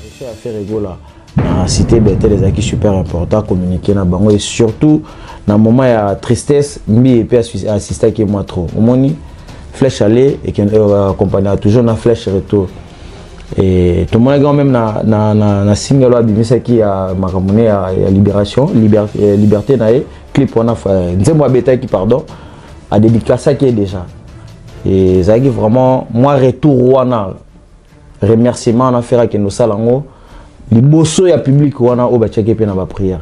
Apparition ya Ferre Gola na cité Bethel ezalaki super important communiquer na bango et surtout na moment ya tristesse mbi epe assistaki moi trop omoni flèche aller et euh, accompagnera toujours na flèche retour et tomonaki yango même na, na, na, na single oyo abimisaki ya makambo ne ya, ya libération liber, eh, liberté na ye clip wana nzembo abetaki pardon adédicasaki ye déjà et ezalaki vraiment mwa retour wana remerciement wana fere akende osala yango liboso ya public wana oyo batiaki mpe na baprière.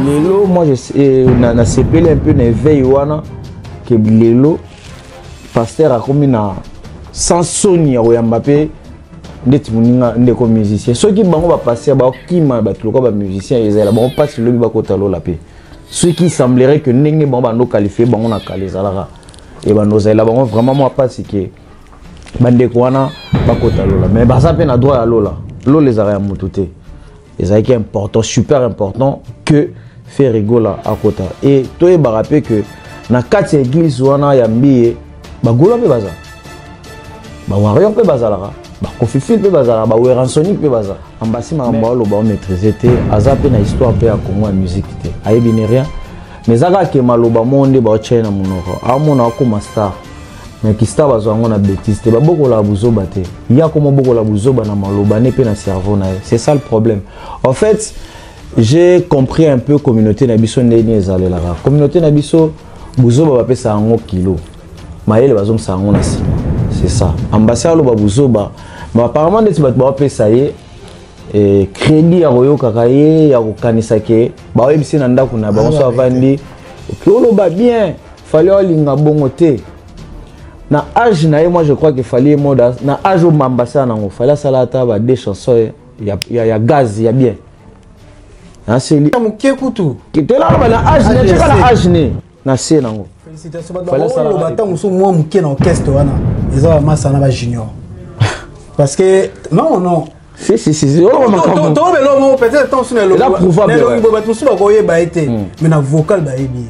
Lelo moi je nasepeli un peu na éveil wana ke lelo pasteur akomi na sans soni ya koyamba mpe ndeti moninga ndeko musicien. Soki bango bapasteur bakima bato lokola bamusicien, ezala bango mpasi lobi bakota lola mpe. Soki semblerait que ndenge bango bando qualifie bango na kala ezalaka ebando ozalela bango vraiment mwa mpasi ke bandeko wana bakota lola, mais baza mpe na droit ya lola. Lola ezalaka ya motu te. Ezalaki important, super important que Ferre Gola akota. Et toyebaka mpe que na kati ya église wana ya Mbiye, bagola mpe baza, bawarrior mpe bazalaka, bakofifil mpe bazalaka, baweransonic mpe baza. Ambasi makambo aloba omaîtrise te, aza mpe na histoire mpe ya Congo ya musique te, ayebi ne rien, mais eza kaka ke maloba moko nde baotya ye na monoko, aomona akoma star. Mais kistar bazwa yango na bêtise te, babokolaka buzoba te. Ye akoma obokola buzoba na maloba ne mpe na cerveau na ye, c'est ça le problème. En fait, j'ai compris un peu communauté na biso ndenge ezalelaka. Communauté na biso, buzoba bapesa yango kilo, mayele bazongisa yango na nsima. C'est ça, ambassade aloba buzoba, mais apparemment ndeti bato baopesa ye eh, crédit ya koyokaka ye, ya kokanisa ke baoyebisi na ndako na bango so avandi oki oloba bien. Fally olinga bongo te na age na ye. Moi je crois que Fally ye moda na age oyo ambassade nango, Fally asala ata ba deux chansons ya, ya, ya gaz ya bien. Naseli moke kutu. Tela na age ne tika na age ne na se nango. Félicitations bato bakoloba ntango mosusu mwa moke na orchestre wana eza bamasa na bajunior, parce que non non. Si si si, oyo makambo tobelo moko peut-être ntango mosusu na Eza prouvable, elongi boye bato mosusu bakoyeba ye te, mais na vocal bayebi ye.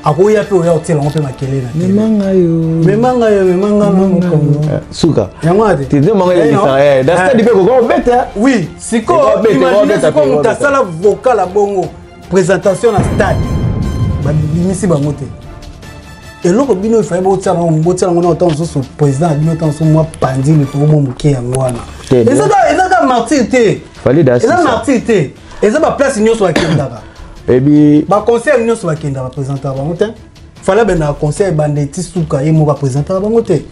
Akoya mpe oya otiela yango mpe makelele na tele. Memanga yo. Memanga yo, memanga na mokongo. Suka. Yango wana te. Te mango elelisa eh na stade mpe koko obeta. Oui, sikoyo Ekobeta, imagine ekobeta, sikoyo moto ekobeta. asala vocal ya bongo, présentation na stade, babimisi bango te. Eloko bino efai botiala yango, botiala yango na ntango mosusu président na bino, ntango mosusu mwa pandi likolo mwa moke yango wana. Te, Eza kaka martyr te. Fally da Eza sisa. martyr te, eza baplace nyonso bakendaka. Ebi baconcert nyonso bakendaka, baprésentaka bango te. Fally abendaka concert ebanda eti suka, ye moko aprésentaka bango te.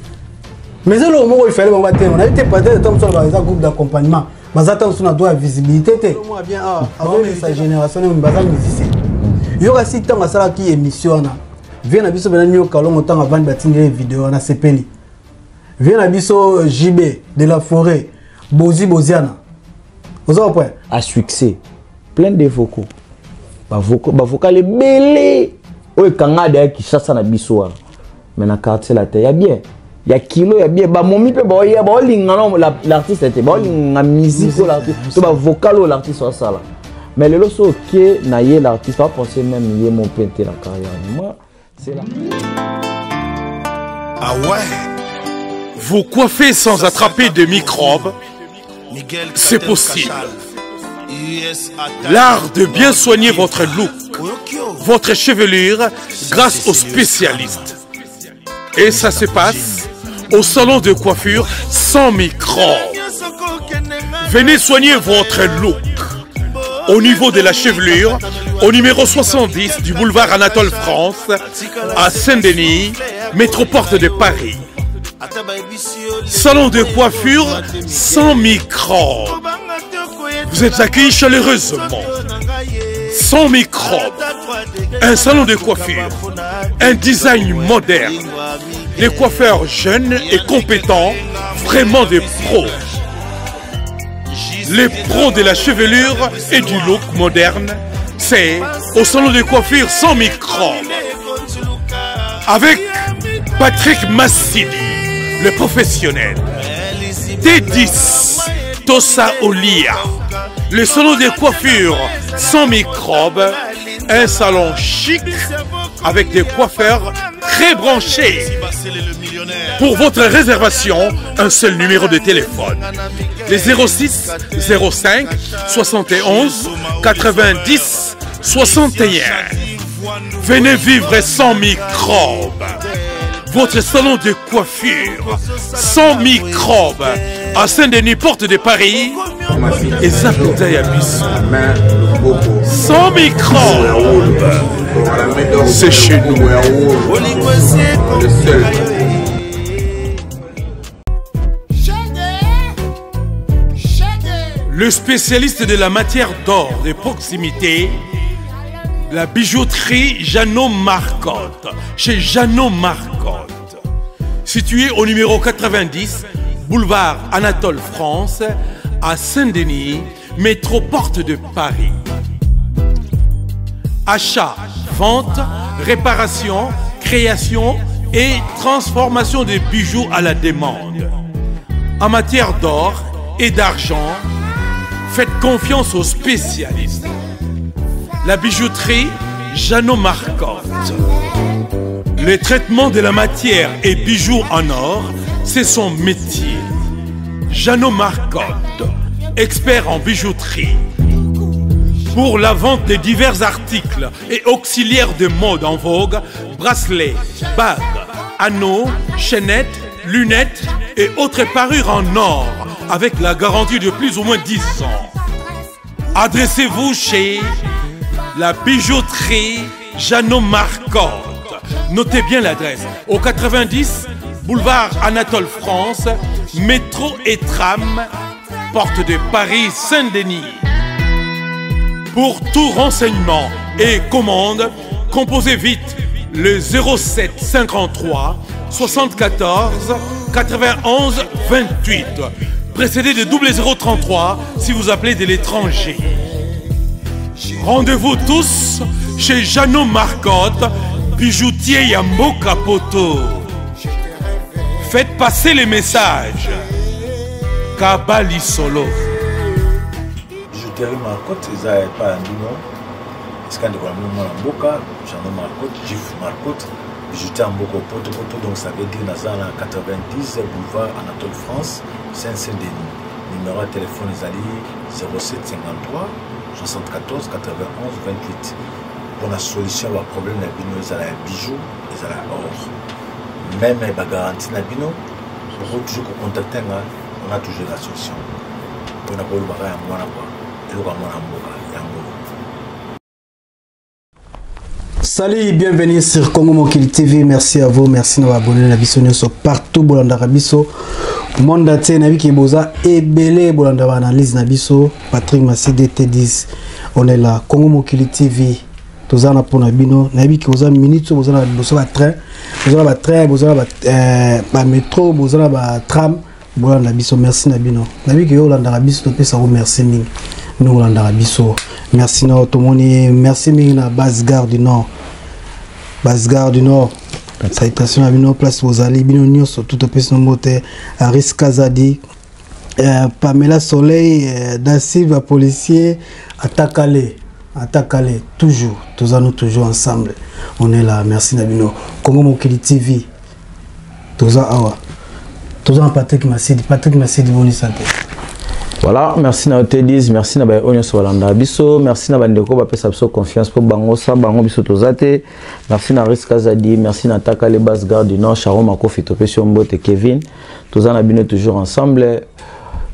Mais eza eloko moko ifale bango batema nayebi te. Peut-être ntango mosusu eza groupe d'accompagnement, baza ntango mosusu na droit ya visibilité te. Bien azolisa génération nini baza musicien. Yoka si ntango asalaki émission wana vie na biso bena nyoka longo, ntango avandi batindeli video wana sepeli vie na biso JB de la forêt bozi boziana oza point. À succès plein de vocaux, bavocal ebele oyo ekanga deya Kinshasa na biso wana, mais na quartier la te ya bien, ya kilo ya bien. Bamomi mpe baoya baolinga no l'artiste te, baolinga musique oyo l'artiste to bavocal oyo l'artiste asala. Mais lelo so oke na ye l'artiste apense même ye mo mpe te na carrière. Moi c'est là. Ah ouais. Vous coiffer sans attraper de microbes, c'est possible. L'art de bien soigner votre look, votre chevelure, grâce aux spécialistes. Et ça se passe au salon de coiffure sans microbes. Venez soigner votre look. Au niveau de la chevelure, au numéro 70 du boulevard Anatole France, à Saint-Denis, métroporte de Paris. Salon de coiffure sans microbes. Vous êtes accueillis chaleureusement. Sans microbes. Un salon de coiffure. Un design moderne. Des coiffeurs jeunes et compétents, vraiment des pros. Les pros de la chevelure et du look moderne, c'est au salon de coiffure sans microbes. Avec Patrick Massidi, le professionnel. T10, Tosa Olia. Le salon de coiffure sans microbes. Un salon chic avec des coiffeurs très branchés. Pour votre réservation, un seul numéro de téléphone. Les 06 05 71 90 61. Venez vivre sans microbes. Votre salon de coiffure sans microbes à Saint-Denis, porte de Paris et ya biso. Sans microbes. C'est chez nous. Le spécialiste de la matière d'or de proximité, la bijouterie Jeannot Marcotte, chez Jeannot Marcotte, située au numéro 90, boulevard Anatole France, à Saint-Denis, métro porte de Paris. Achat, vente, réparation, création et transformation des bijoux à la demande. En matière d'or et d'argent, faites confiance aux spécialistes. La bijouterie Jeannot Marcotte. Le traitement de la matière et bijoux en or, c'est son métier. Jeannot Marcotte, expert en bijouterie. Pour la vente de divers articles et auxiliaires de mode en vogue, bracelets, bagues, anneaux, chaînettes, lunettes et autres parures en or, avec la garantie de plus ou moins 10 ans. Adressez-vous chez la bijouterie Jeannot Marcotte. Notez bien l'adresse au 90 boulevard Anatole France, métro et tram, porte de Paris Saint-Denis. Pour tout renseignement et commande, composez vite le 07 53 74 91 28. Précédé de 0033 si vous appelez de l'étranger. Rendez-vous tous chez Jeannot Marcotte, bijoutier Yambo Capoto. Faites passer les messages. Kabali Solo. Bijouterie Marcotte eza epai ya bino esika ndeko na bino mwana mboka Jeannot Marcotte, Jif Marcotte, bijoutier ya mboka poto poto. Donc ça veut dire naza na 90 boulevard Anatole France, Saint-Saint-Denis. Numéro ya téléphone ezali 07 53 74 91 28 mpona solution ya baproblème na bino, ezala ya bijou, ezala ya or, même bagarantie na bino, oko toujours kocontacte nga, on a toujours la solution. Mpona kolobaka yango wana kua eloko ya mwana mboka yango. Salut, bienvenue sur Congo Mokili TV. Merci à vous, merci de abonner na biso nyonso partout bolandaka biso. Monde entier na biki boza ebele bolanda ba analyse na biso. Patrick Massidi T10. On est là Congo Mokili TV. Toza na pona bino, na biki boza minute boza na liboso ba train, boza na ba train, boza na ba métro, boza na ba tram, bolanda biso. Merci na bino. Na biki yo olandaka biso, topesa ko merci mingi. Nous olandaka biso. Merci na tomoni, merci mingi na base gare du Nord. Base gare du Nord. Salutation à bino place bozali bino nyonso tout opesi no mbote. Aris Kazadi, Pamela Soleil, Da Silva policier, Atakale, Atakale toujours, tous nous toujours ensemble. On est là, merci na bino. Congo Mokili TV. Toza awa. Toza Patrick Massidi, Patrick Massidi boni santé. Voilà, merci na T10, merci na ba oyo nyonso balanda biso, merci na bandeko bapesa biso confiance po bango sa bango biso toza te. Merci na Risk Azadi, merci na Takale Basse Gare du Nord, Charon Makofi topesi yo mbote Kevin. Toza na bino toujours ensemble.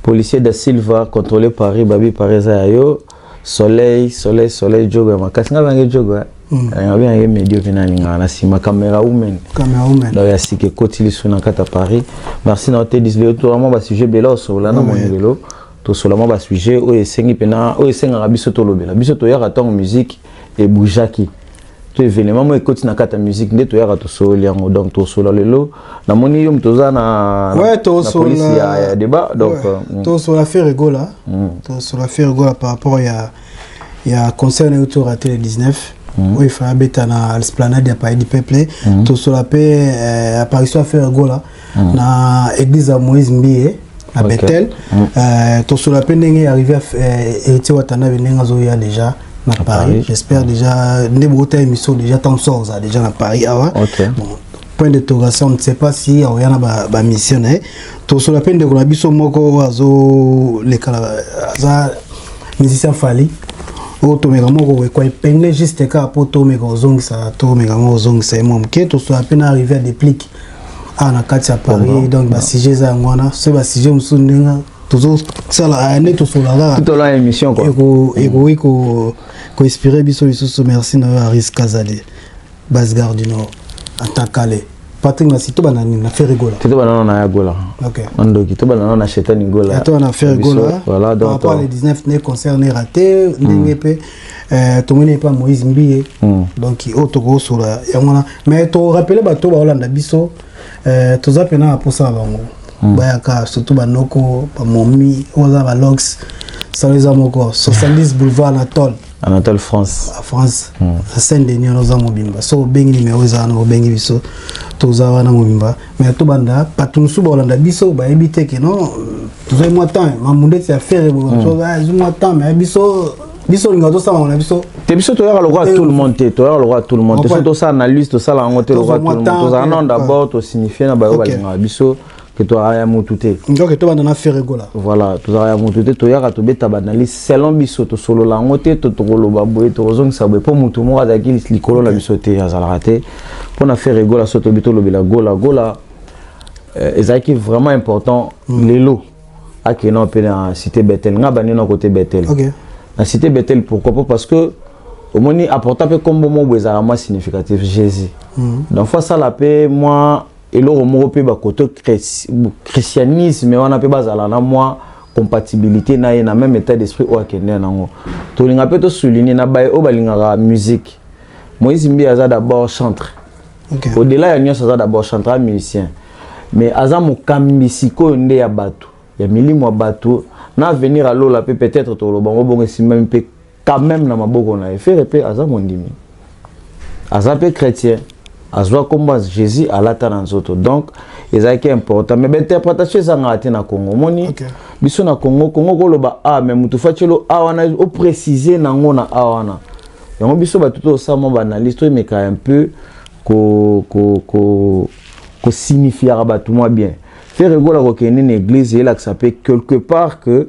Policier da Silva contrôlé Paris, Babi Paris eza ya yo. Soleil, Soleil, Soleil Djogo ya makasi. Nga bange Djogo. Nga bange medio pe na lingaka na sima camera woman. Camera woman. Donc ya sike koti lisu na kata Paris. Merci na te disle to vraiment ba sujet bela sola na mon lelo. To sola mo ba sujet oyo esengi pena oyo esengaka biso tolobela. Biso toyaka tango musique et boujaki. To événement mo ekoti na kata musique nde toyaka tosoli yango donc tosola lelo namoni yo moto oza na Ouais, na tosola police ya débat donc ouais. Tosola Ferre Gola. Tosola Ferre Gola par rapport ya concert na yo to raté le 19. Oyo efala abeta na Esplanade ya Palais du Peuple. Tosola mpe apparition ya Ferre Gola na église ya Moïse Mbiye na Bethel. Tosola mpe ndenge arrivé Héritier Watanabe, ndenge azoya déjà na Paris. Paris. J'espère déjà nde bota émission déjà tant sort ça déjà na Paris awa. Bon, point d'interrogation, on ne sait pas si aoya na ba mission na ye. Tosola mpe ndeko na biso moko oyo azoleka aza musicien Fally, oyo tomeka moko ekwa épingle juste kaka mpo tomeka kozongisa, tomeka moko kozongisa ye mwa moke. Tosola mpe na arrivé ya Déplique awa na kati ya Paris. Donc basujet eza yango wana. Soki basujet mosusu ndenge tozosala nde tosola kaka tout au long ya émission quoi. Ekoki koinspire biso lisusu. Merci na yo, Aris Kazali, Basgar du Nord, Atakale Patrick Masi. To bana nini na Ferre Gola? Te, tobanda nano na ya Gola. Ndoki, tobanda nano na Shetani Gola. To na Ferre Gola. Voilà, par donc rapport à le 19 ne concert ne raté, ndenge mpe tomoni epa Moïse Mbiye. Donc oyo tokosola yango wana, mais torappeler bato baolanda biso, toza mpena na posa na bango bayaka, surtout banoko, bamomi oyo aza balox salo eza moko 70 boulevard Anatole. Anatole France. À France, na Saint Denis wana. Oza mobimba so obengi nimero eza wana, obengi biso, toza wana mobimba. Mais tobanda, bato mosusu baolanda biso bayebi te ke non, tozwi mwa temps mamu ndeti ya Ferre, azwi mwa temps. Mais biso olinga tosala na biso. Te, biso toyaka lokola tout le monde te, toyaka lokola tout le monde te. Soki tosala analyse, tosala yango te lokola tout le monde. Tozala non, d'abord tosignifie na bayo balingaka biso ke toyaka ya motu te. Ok, tobanda na Ferre Gola. Voilà, tozalaka ya motu te. Toyaka tobeta baanalyse selon biso, tosolola yango te. To tokoloba boye, tokozongisa boye, mpo motu moko azalaki likolo na biso te, azalaka te. Mpo na Ferre Gola, so tobi tolobela Gola, Gola ezalaki vraiment important. Lelo akende mpe na cité Bethel. Nga bandi na côté Bethel, na cité Bethel. Pourquoi po? Parce que omoni apporta mpe kombo moko boye ezalaka mwa significatif, Jésus. Donc faut asala mpe mwa eloko moko mpe bakoto christianisme wana mpe bazala na mwa compatibilité na ye, na même état d'esprit oyo akende nango. Tolinga mpe tosouligne na baye oyo balingaka musique, Moïse Mbi aza d'abord chantre. Au-delà ya nyonso, aza d'abord chantre, aza musicien, mais aza mokambi sikoyo nde ya bato ya milimo ya bato na avenir. Alola mpe peut-être tokoloba ngo bongo, esimbami mpe quand même na maboko na ye. Ferre mpe aza mondimi, aza mpe chrétien, azwa nkombo ya Jésus alata na nzoto. Donc ezalaki important, mais bainterprétation ezangaka te na Congo. Omoni biso na Congo, Congo koloba a mais motu fatielo a wana oprécise nango na a wana yango. Biso bato tosala mwa baanalyse, toyemeka un peu kosignifiaka bato mwa bien. Ferre Gola kokende na église eyelakisa mpe quelque part que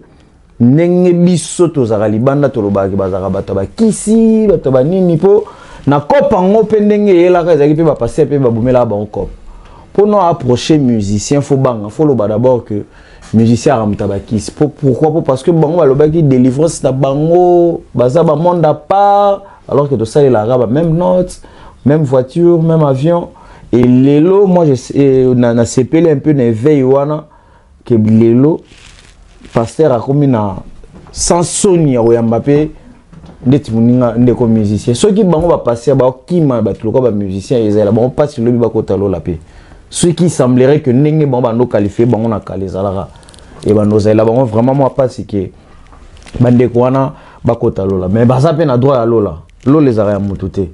ndenge biso tozalaka libanda, tolobaka bazalaka bato ya bakisi, bato ya banini, mpo na kope yango mpe ndenge eyelaka ezalaki mpe bapaster mpe babomelaka bango kope. Mpo no approcher musicien, faut banga, faut loba d'abord que musicien aka moto ya bakisi. Pourquoi? Po parce que bango balobaki délivrance na bango, baza bamonde à part, alors que tosalelaka ba même note, même voiture, même avion. Et lelo, moi je nasepeli un peu na éveil wana ke lelo pasteur akomi na sans soni ya koyamba mpe ndeti moninga ndeko musicien. Soki bango bapaster bakima bato lokola bamusicien, ezala bango mpasi lobi bakota lola mpe. Soki semblerait que ndenge bango bando qualifie bango na kala ezalaka, ebando ozalela bango vraiment mwa mpasi ke bandeko wana bakota lola. Mais baza mpe na droit ya lola, lola ezalaka ya motu te.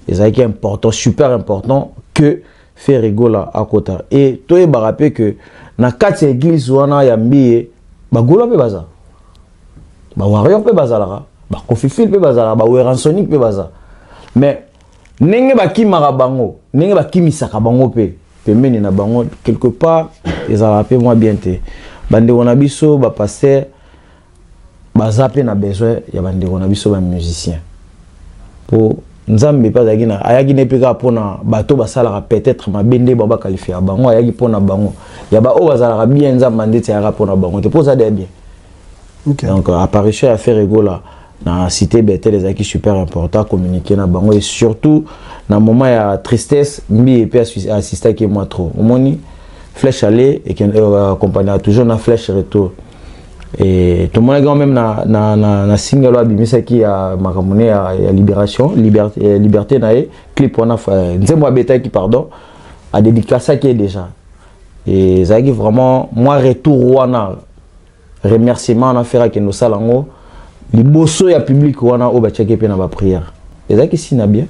Ezalaki important, super important que Ferre Gola akota. E toyebaka mpe ke na kati ya église wana ya Mbiye, bagola mpe baza, bawarrior mpe bazalaka, bakofifile mpe bazalaka, baweransonic mpe baza. Mais ndenge bakimaka bango, ndenge bakimisaka bango mpe pembeni na bango, quelque part ezalaka mpe mwa bien te. Bandeko na biso bapaster baza mpe na besoin ya bandeko na biso bamusicien, mpo Nzambe mpe azalaki na ayaki ne mpe kaka mpona bato basalaka peut-être mabe nde bango baqualifiaka bango. Ayaki mpona bango ya baoyo bazalaka bien, Nzambe ndeti ayaka mpona bango te, mpo oza deya bien. Donc apparition ya Ferre Gola Na cité Bethel ezalaki super important communiquer na bango et surtout na moment ya tristesse mbi et puis assistaki moi trop. Omoni flèche aller et accompagner toujours na flèche retour. Et tout le monde même na single abimisaki ya makambo ne ya libération, liberté, liberté na ye clip wana nzembo abetaki, pardon, a dédicacaki déjà. Et ezalaki vraiment moi retour wana, remerciement na faire akende osala yango liboso ya public wana oyo batiaki mpe na baprière. Ezalaki sina bien,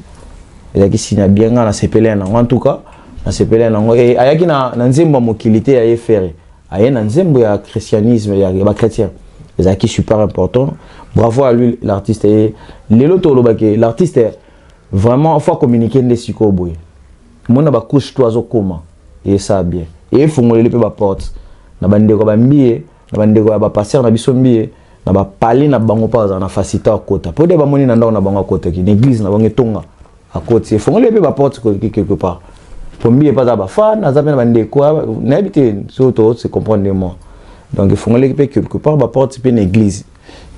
ezalaki sina bien. Nga nasepele yango, en tout cas nasepele yango. E ayaki na nzembo ya mokili te, ya ye Ferre, aye na nzembo ya christianisme, ya bachrétien. Ezalaki super important. Bravo à lui, l'artiste. E lelo tolobaki l'artiste vraiment faut communiquer nde sikoyo boye mona bacouche to azokoma esa bien, efungoleli mpe baporte na bandeko bambie, na bandeko ya bapasteur na biso mbie na bapale na bango, mpo azala na facilité akota, mpo de bamoni na ndako na bango, akotaki na église na bango, etonga akoti, efongoli mpe baporte quelque part, po mbie mpe aza bafan, aza mpe na bandeko, nayebi te so to se comprendre moi. Donc efongolaki mpe quelque part baporte mpe na église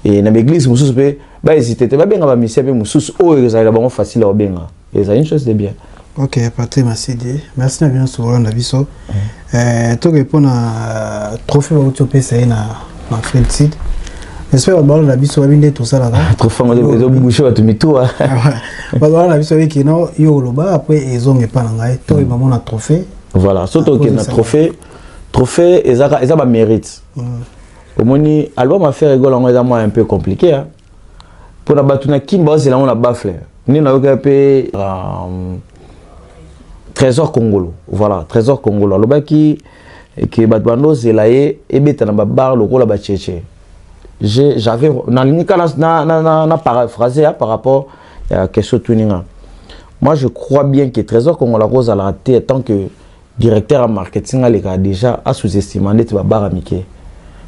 e na baéglise mosusu mpe bahésite te, babenga bamisia mpe mosusu oyo ezalaka bango facile ya kobenga. Ezali une chose de bien. Ok, Patrick Masidi, merci na bino solola na biso. Toke mpona trophée bauti opesa ye na Afrique Sud. J'espère bato balanda biso babi nde tosalaka. Trophée yango ezobouche bato mituwa. Bato balanda biso babi kino yo oloba, après ezonga epa na ngai. Toyeba mona trophée. Voilà, so tokende na trophée. Trophée ezaka eza bamérite. Omoni album Ferre Gola yango eza mwa un peu compliqué, hein? Mpona bato na Kimba bazela yango na baffle nde nayoka mpe Trésor Congolo. Voilà, Trésor Congolo alobaki ke bato bando ozela ye ebeta na babar lokola bacheche. J'avais nalingi ka na paraphrase par rapport ya question tuninga. Moi, je crois bien que Trésor Congolo akozalaka te tant que directeur ya marketing alekaka déjà asous-estima ndeti babar ya mike.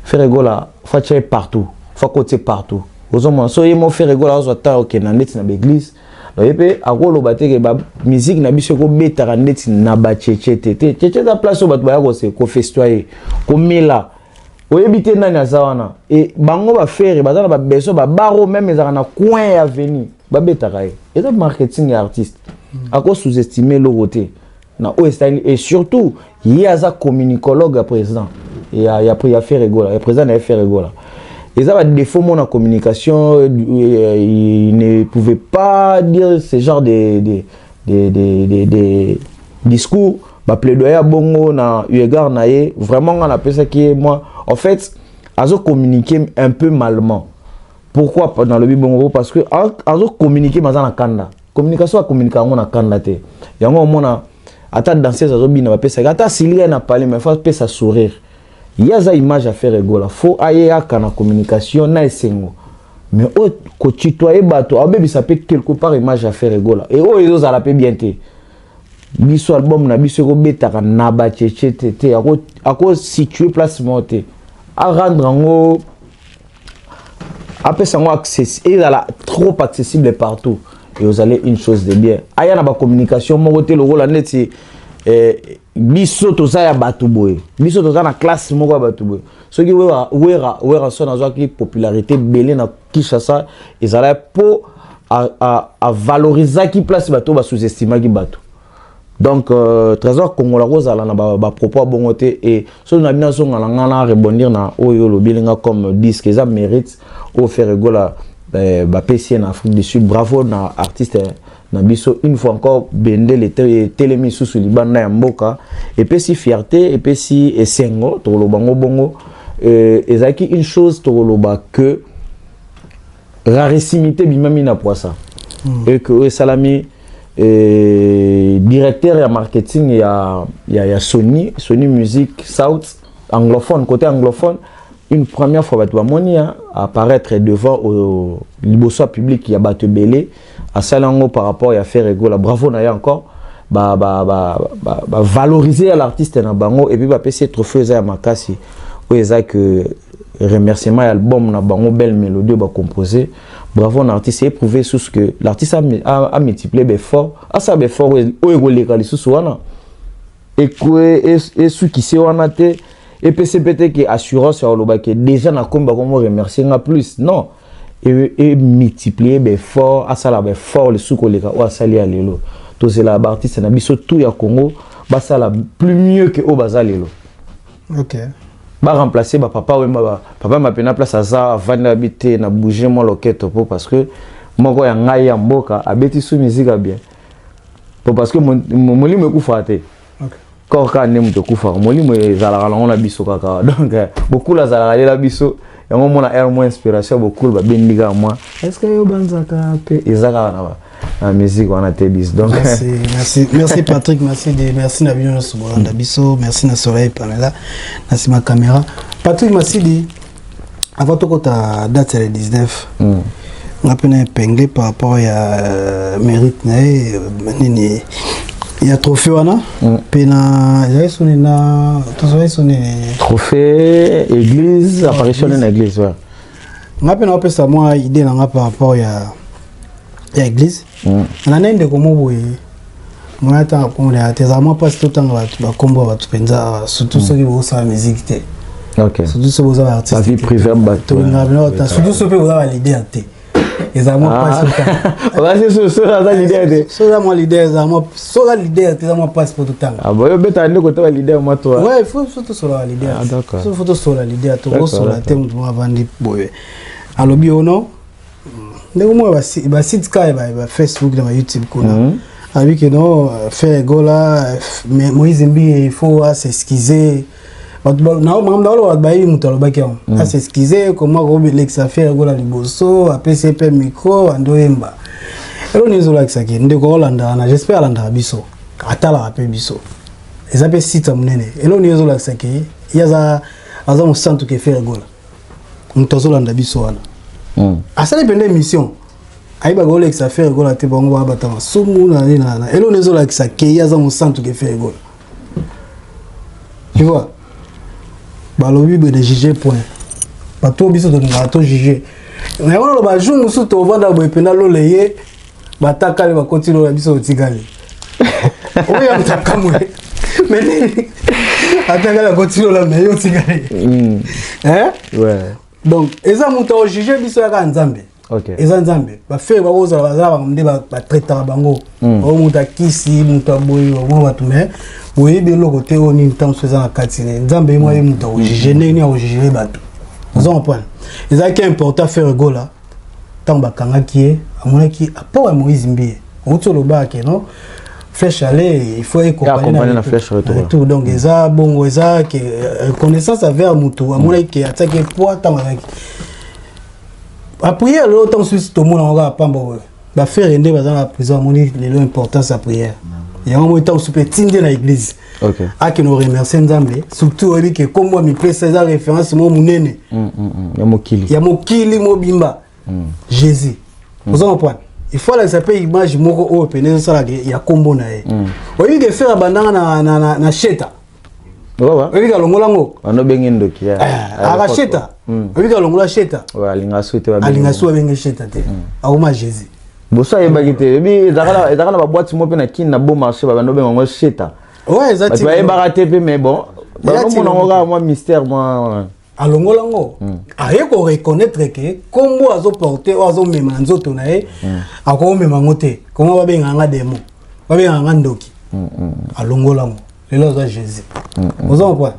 Ferre Gola fatia ye partout, fa kotie partout. Ozomona so ye mo Ferre Gola azwa temps okenda ndeti na baeglise, ye mpe akoloba te ke bamusike na biso ekobetaka ndeti na bacheche te. Te, cheche eza place oyo bato baya kofestoyer, komela, oyebi te nani aza wana. E bango baFerre baza na babesoin babaro, même ezalaka na coin ya avenue babetaka ye. Eza marketing ya artiste, ako sous-estime eloko te na oyo esali. Et surtout ye aza communicologue ya président ya Ferre Gola, ya président na ye Ferre Gola. Eza badéfaut mo na communication, il ne pouvait pas dire ce genre de discours, baplaidoyer ya bongo na eu égard na ye. Vraiment nga napesaki ye moi, en fait azo communiquer un peu malement. Pourquoi nalobi bongo? Parce que azo communiquer maza na kanda. Communication, acommuniquer yango na kanda te. Yango omona ata danseuse azobina, bapesaki ata asili ye na pale, mais faut apesa sourire. Ye aza image ya Ferre Gola, faut ayeyaka na communication na esengo. Mais oyo kotutoyer bato, aobebisa mpe quelque part image ya Ferre Gola e oyo ezozala mpe bien te. Biso album na biso ekobetaka na bacheche te te, akositue place moko te, arendre yango, apesa yango ezala trop accessible partout et ozali une chose de bien. Aya na bacommunication moko te lokola neti biso toza ya bato boye, biso toza na classe moko ya bato boye. Soki Werrason azwaki popularité ebele na Kinshasa, ezalaki mpo avalorisaki place bato oyo basous-estimaki bato. Donc Trésor Kongola kozala na bapropos ba bongo te. E soki na bino azonga na nga na rebondir na oyo olobeli nga comme disque, eza mérite oyo Ferre Gola bapesi ye na Afrique du Sud. Bravo na artiste na biso une fois encore. Bendele etelemi lisusu libanda ya mboka, epesi fierté, epesi esengo. Tokoloba ngo bongo, ezalaki une chose tokoloba que rarissimité bimami na poisa et que oyo esalami directeur ya marketing ya Sony Music South anglophone, côté anglophone, une première fois bato bamoni apparaître devant au liboso ya public ya bato ebele, asali yango par rapport ya Ferre Gola. Bravo na ye encore, bavaloriser ba, ba, ba, ba l'artiste na bango et puis bapesi ye trophée. Eza ya makasi oyo eza que remerciement ya album na bango Belle Mélodie oyo bacomposé. Bravo na artiste, éprouvé susu que l'artiste a multiplié baeffort, asala baeffort oyo ekoleka lisusu wana, esukisi wana te, epesi mpe te ke assurance ya koloba ke déjà nakomi bakomo remercier nga plus. Non, Emultiplier baeffort, asala baeffort lisusu koleka oyo asali ya lelo. Tozelaka baartiste na biso tout ya Congo basala plus mieux que oyo baza lelo. Baremplacer bapapa Wemba. Papa mapena place aza, avandi abi te na bouger mwa loketo, po parce que moko ya ngai ya mboka abeti su musique ya bien, po parce que molimo ekufaka te. Corps kaka nde moto ekufaka, molimo ezalaka nango na biso kaka. Donc Bokulu azalaka lela biso yango, mona aire mwa inspiration ya Bokulu babendi kaka mwa est ce que yo banzaka mpe eza kaka na musique wana te bis. Donc merci, merci, merci Patrick, merci de merci na bino nyonso bolanda biso, merci na Soleil Pamela na nsima caméra. Patrick Masidi, avant tokota date ya le 19, nga mpe na épinglé par rapport ya mérite na ye, nini ya trophée wana mpe na ezalaki soni na tozalaki soni. Trophée, église, apparition na église, ouais. Nga mpe naopesa mwa idée na nga par rapport ya église. Na nde ndeko mo boye moya ntanga komona te, ezala mwa mpasi totanga bato bakombo ya bato mpenza, surtout soki bozosala musique te, surtout soki boza baartiste. Vie privée bato. Tolingaka bino, surtout soki mpe boza baleader te, ezala mwa mpasi otanga. Soki aza leader te. Soki aza mwa leader, ezala mwa, soki aza leader te, eza mwa mpasi mpo totanga. Boyo obetaka nde kota baleader mwa to. Ouais, il faut tosola baleader. Faut tosola leader, tokosola te. Moto moko avandi boye alobi ono ndenge moko basite kaka ba Facebook na baYouTube kuna, alobi ke non, Ferre Gola, Moïse Mbiye, il faut as'excuser. Makambo naoloba, bato bayebi moto alobaki yango. As'excuser comment kolekisa Ferre Gola liboso, apesi ye mpe micro ando oyemba. Eloko nini ezolakisaki ndeko olandaka na, j'espère alandaka biso, atalaka mpe biso, eza mpe site ya monene. Eloko nini ezolakisaki ye aza mosantu ke Ferre Gola? Moto azolanda biso wana asali mpenza émission, ayebaka olekisa Ferre Gola te, bango babata masumu na nini na eloko nini ezolakisa ke ye aza mosantu ke Ferre Gola? Tu vois, balobi boye: ne juge point. Bato oyo biso tolingaka tojuge yango, naloba jour mosusu tovanda boye mpena lola ye batakali bakoti lola, biso totikali oyo ya motakamwe. Mais nini, atakali akoti lola, mais yo otikali? Donc eza moto aojuge biso yaka Nzambe. Eza Nzambe. Bafere bakozala baza bango nde batraitaka bango oyo moto akisi moto aboyi mwa bato, mais boyebi eloko te oyo nini ntango mosusu eza na kati ne. Nzambe ye mwa ye moto akojuge ndenge nini akojuge bato. Oza comprendre? Ezalaki important. Ferre Gola, ntango bakangaki ye, amonaki apport ya Moïse Mbiye. Outi olobaka ke non, flèche aller, il faut accompagner na flèche retour. Retour. Donc eza bongo, eza ke reconnaissance envers moto amonaki ke atiaki poids ntango azalaki baprière. Lelo ntango mosusu tomona yango kaka pamba boye. Bafere nde baza na prison, amoni lelo importance ya prière. Yango moi ntango mosusu mpe etindi na église, akende oremercier Nzambe. Surtout oyebi ke kombo ya mipesa eza référence mo monene ya mokili. Ya mokili mobimba, Jésus. Oza comprendre? Il faut alakisa mpe image moko oyo pene ezosalaka ya kombo na ye. Oyebi ke Ferre abandanga na sheta. Oyebi ke alongola yango. Banobenge ndoki. Aka sheta. Oyebi ke alongola sheta. Alinga su te. Alinga su abenge sheta te, akoma Jésus. Boso ayebaki te. Ebi ezalaka na baboîte mo mpe na Kini na Beau Marché, babando benga yango sheta. Bato bayebaka te mpe, mais bon, banomona yango kaka mwa mystère mwa. Alongola yango, aye koreconnaître ke kombo azoporte oyo azomema na nzoto na ye, akomema yango te. Kombo babengaka nga démon, babengaka nga ndoki, alongola yango. Lelo aza Jésus. Oza comprendre?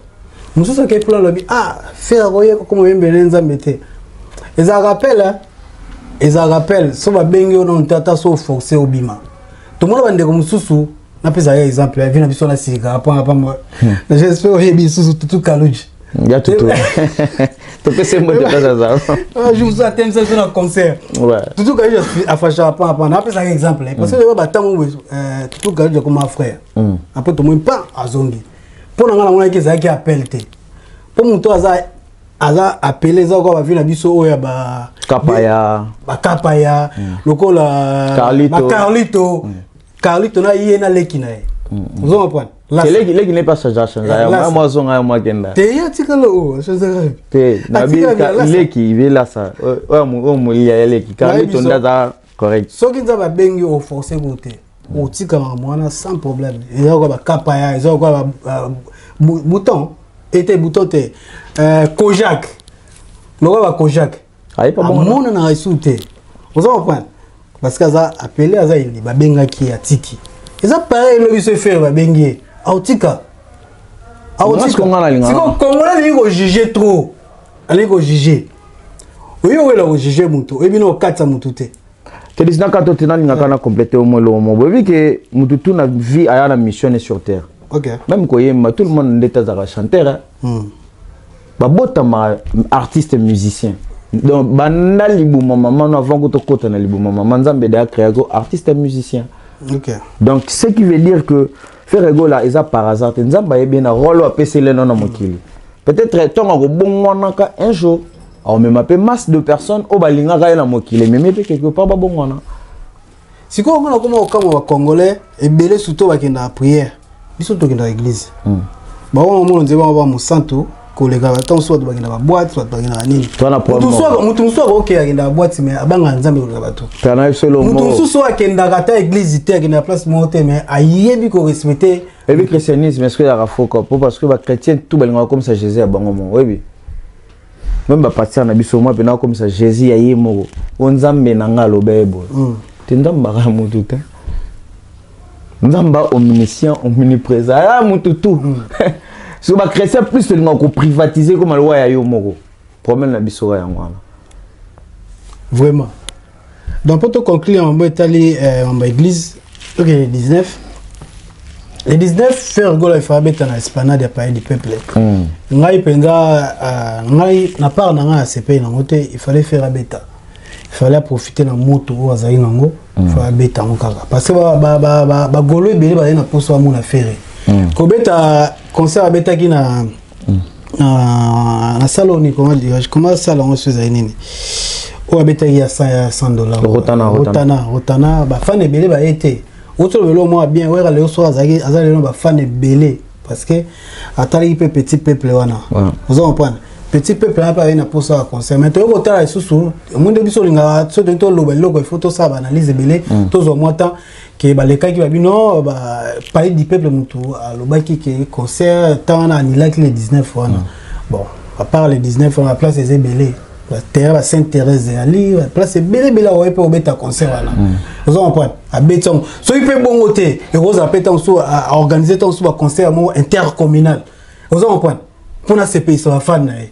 Mosusu akei plan, alobi: ah, Ferre akoyeba koma oyembele Nzambe te. Ezalaka rappel, ezalaka rappel. So babengi yo nano te, ata so oforce obima. Tomona bandeko mosusu, napesaka exemple ya vie na biso na sika apanga pamba. J'espère oyebi lisusu Tutu Kaluji. Ya Tutu, topesi mbote place aza. Jour mosusu atemisa biso na concert. Tutu Kaluji afashaka pamba pamba. Napesaka exemple parce que batango Tutu Kaluji akoma frère, après tomoni pa azongi. Mpo na ngai namonaki ezalaki appel te, mpo moto aza appelé eza lokola bavie na biso oyo ya ba Kapaya. Bakapaya, lokola Carlito. Bacarlito, Carlito na ye na leki na ye. Ozo comprendre? Leki, leki ne pas change, change ya mwa zonga ya mwa kenda. Te, ye atikala o change. Te, na bi leki velasa oyo molia ya leki Carlito nde aza correct. Soki Nzambe abengi, oforce ko te, otika makambo wana sans problème. Eza lokola bakapaya, eza lokola bouton ete bouton te, Kojak, lokola bakojak. Amonanaka lisusu te. Oza comprendre? Parce que aza appelé, aza eli, babengaki ye, atiki. Eza pareil elobi so Ferre babengi ye, aotika. Aotika. Siko Congolais alingi kojuge trop. Alingi kojuge. Oyo owela kojuge moto, oyebi na okatisa moto te. Tedis na kato te nalingaka na compléter au moins eloko moko. Boyebi ke moto tout na vie aya na mission ne sur terre. Ok. Même koyemba, tout le monde nde azalaka chanteur. Hein. Babotama artiste musicien. Donc banda libuma mama no avant ko tokota na libuma mama Nzambe da créa ko artiste musicien. Ok. Donc ce qui veut dire que Ferre Gola eza par hasard te. Nzambe ayebi na rôle apesele no na mokili. Peut-être ntongo akobongwanaka un jour aomema mpe masse de personnes oyo balingaka ye na mokili, ememi mpe quelque part babongwana. Sikoyo nga nakoma kokamwa bacongolais ebele, surtout bakendaka prière. Biso tokendaka église, bango bamona nzela bango ba mosantu koleka. Ntango mosusu bato bakendaka baboite, bato bakendaka nini. Toza na problème moko. Motu mosusu akoki akendaka boite, mais abangaka Nzambe koleka bato. Tala na biso eloko Motu moko. mosusu oyo akendaka ata église te, akendaka place moko te, mais ayebi korespecte. Oyebi, christianisme est ce que ezalaka faux quoi? Po parce que bachrétien tout balingaka komisa Jésus ya bango moko. Oyebi, même bapasteur na biso mwa mpena akomisa Jésus ya ye moko, o Nzambe na nga aloba ye boye te. Nzambe aka motu te. Nzambe a omniscient, omniprésent, aya motu tout. So bachrétien plus tolingaka koprivatiser koma lowa ya yo moko. Problème na biso ka yango wana. Vraiment. Donc mpo toconclure mambo etali mambo ya église, ok, le 19, le 19, Ferre Gola ifa abeta na Esplanade ya Palais du Peuple. Ngai mpenza, ngai na part na ngai asepeli nango te. Il fallait faire abeta, il fallait profiter na moto oyo azali nango. Il fallait abeta yango kaka parce que bagolo ebele bazali na mposa bamona Ferre kobeta concert. Abetaki na salle oni, comment dirais-je, comment salle yango so ezali nini oyo abetaki ya 100, ya 100 dollars? Rotana, Rotana. Rotana, Rotana. Bafan ebele baye te. Otolo lelo mwa bien Wera lelo so azalaki, aza lelo na bafan ebele parce que atalaki mpe petit peuple wana. Oza comprendre? Petit peuple wana mpe aye na posa ya concert. Mais toyei kotala lisusu, omoni nde biso olingaka so toyei toloba eloko, il faut tosala baanalyse ebele, tozwa mwa temps ke balekaki babino ba Palais du Peuple. Motu alobaki ke concert temps wana anilaki le 19 wana. Bon, à part le 19 wana, place eza ebele, baterrain ba Sainte Thérèse ezali, baplace ebele ebele akoki mpe kobeta concert wana. Oza comprendre? Abeti yango. Soki mpe bongo te, ekozala mpe ntango mosusu aorganize ntango mosusu baconcert moko intercommunal. Oza comprendre? Mpona sepelisa bafan na ye.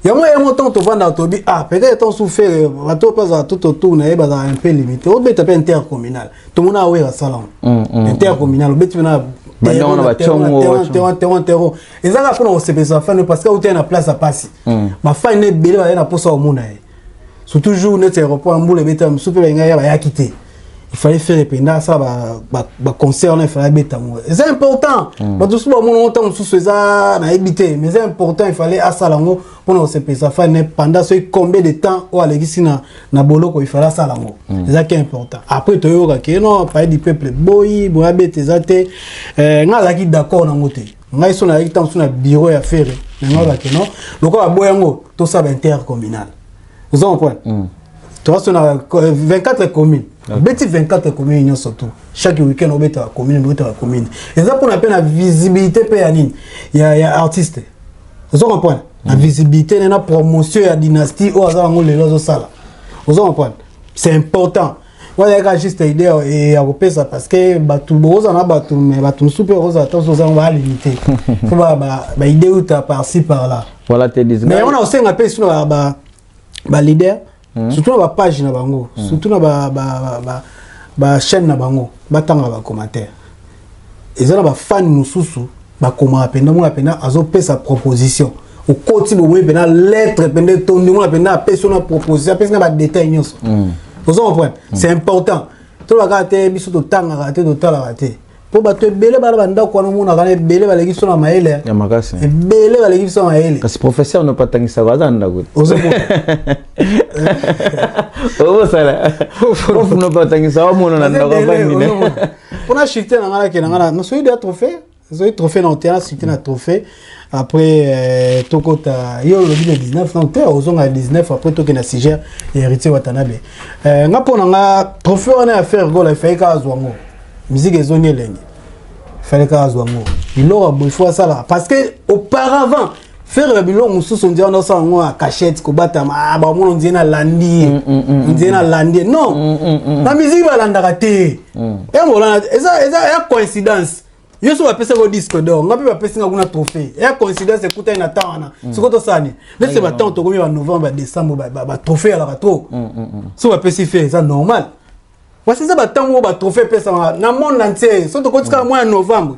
Yango ntango tovandaka, tobi ah, peut-être ntango mosusu Ferre, bato mpe bazala tout autour na ye bazala un peu limité. Obeta mpe intercommunal, tomona awera asala yango intercommunal, obeti mpe na Banda wana bationgo, terrain, terrain, terrain. Eza kaka mpona kosepelisa bafan parce que autai na place ya pasi. Bafan ebele bazali na mposa komona ye, surtout jour neti aéroport ya mbula ebeta, mosusu mpe balingai ya bayaki te. Il fallait faire mpenza asala baconcert wana, il fallait abeta yango, eza important. Bato mosusu bamona ngo ntango mosusu eza nayebi te, mais eza important. Il fallait asala yango mpona kosepelisa fan pendant soki combien de temps oyo alekisi na boloko. Il fallait asala yango, ezaki important. Après toyoka ke non, Palais du Peuple boyi boye abeta eza te. Ngai azalaki d'accord nango te. Ngai so nazalaki ntango mosusu na bureau ya Ferre na ngai, olobaki non, lokola baboyi yango, tosala baintercommunal. Oza comprendre? Toza na 24 commune, obeti 24 commune nyonso to chaque week-end obetaka commune, obetaka commune. Eza mpona mpe na visibilité mpe ya nini, ya artiste. Oza comprendre? Na visibilité na promotion ya dynastie oyo aza yango lelo azosala. Oza comprendre? C'est important. Wana yaka juste idée ya kopesa parce que bato bokozala na bato, mais bato mosusu mpe okozala ntango oza balimité, faut baidée uta par-ci par là. Voilà te dis. Mais wana osenga mpe sino baleader, surtout na bapage na bango, surtout na bachaîne na bango, batanga bacommentaire. Eza na bafani mosusu bakomaka mpenza, mona mpenza azopesa proposition, okoti bomoi mpenza lettre mpenza etondi, mona mpenza apesi na proposition, apesi na badetail nyonso. Oza comprendre? C'est important. Tolobaka te, biso totangaka te, totalaka te, mpo bato ebele bana bandako wana omonaka na ebele baleki biso na mayele. Ya makasi. Ebele baleki biso na mayele. Kasi professeur no patangisaka aza na ndako te. Ozomona? Obosala prof no patangisa omona na ndako afandi ne. Mpona chute na ngai, nakende ngai na soki deya trophée, soki trophée na otena chute na trophée. Après tokota yo olobi le 19 non te, ozonga le 19. Après tokende na sujet ya Héritier Watanabe. Nga mpo na nga, trophée wana ya Ferre Gola, efai kaka azwa yango. Musique ezongi elengi, fallait kaka azwa yango. Biloko ya boye faut asala parce que auparavant Ferre ya biloko mosusu on dirait wana yango ya cachette kobatama, ah, bamona on dirait nalandi ye, on dirait nalandi ye. Non, na musique balandaka te. Emolana eza ya coïncidence. Yo so bapesaka yo disque d'or, nga mpe bapesi nga kuna trophée, ya coïncidence ekutani na temps wana. Sikoyo tosala nini? Neti batemps tokomi banovembre, badécembre, batrophée alaka trop. So bapesi Ferre, eza normal, parce eza batango oyo batrophée epesamaka na monde entier. So tokoti kaka mwa ya novembre,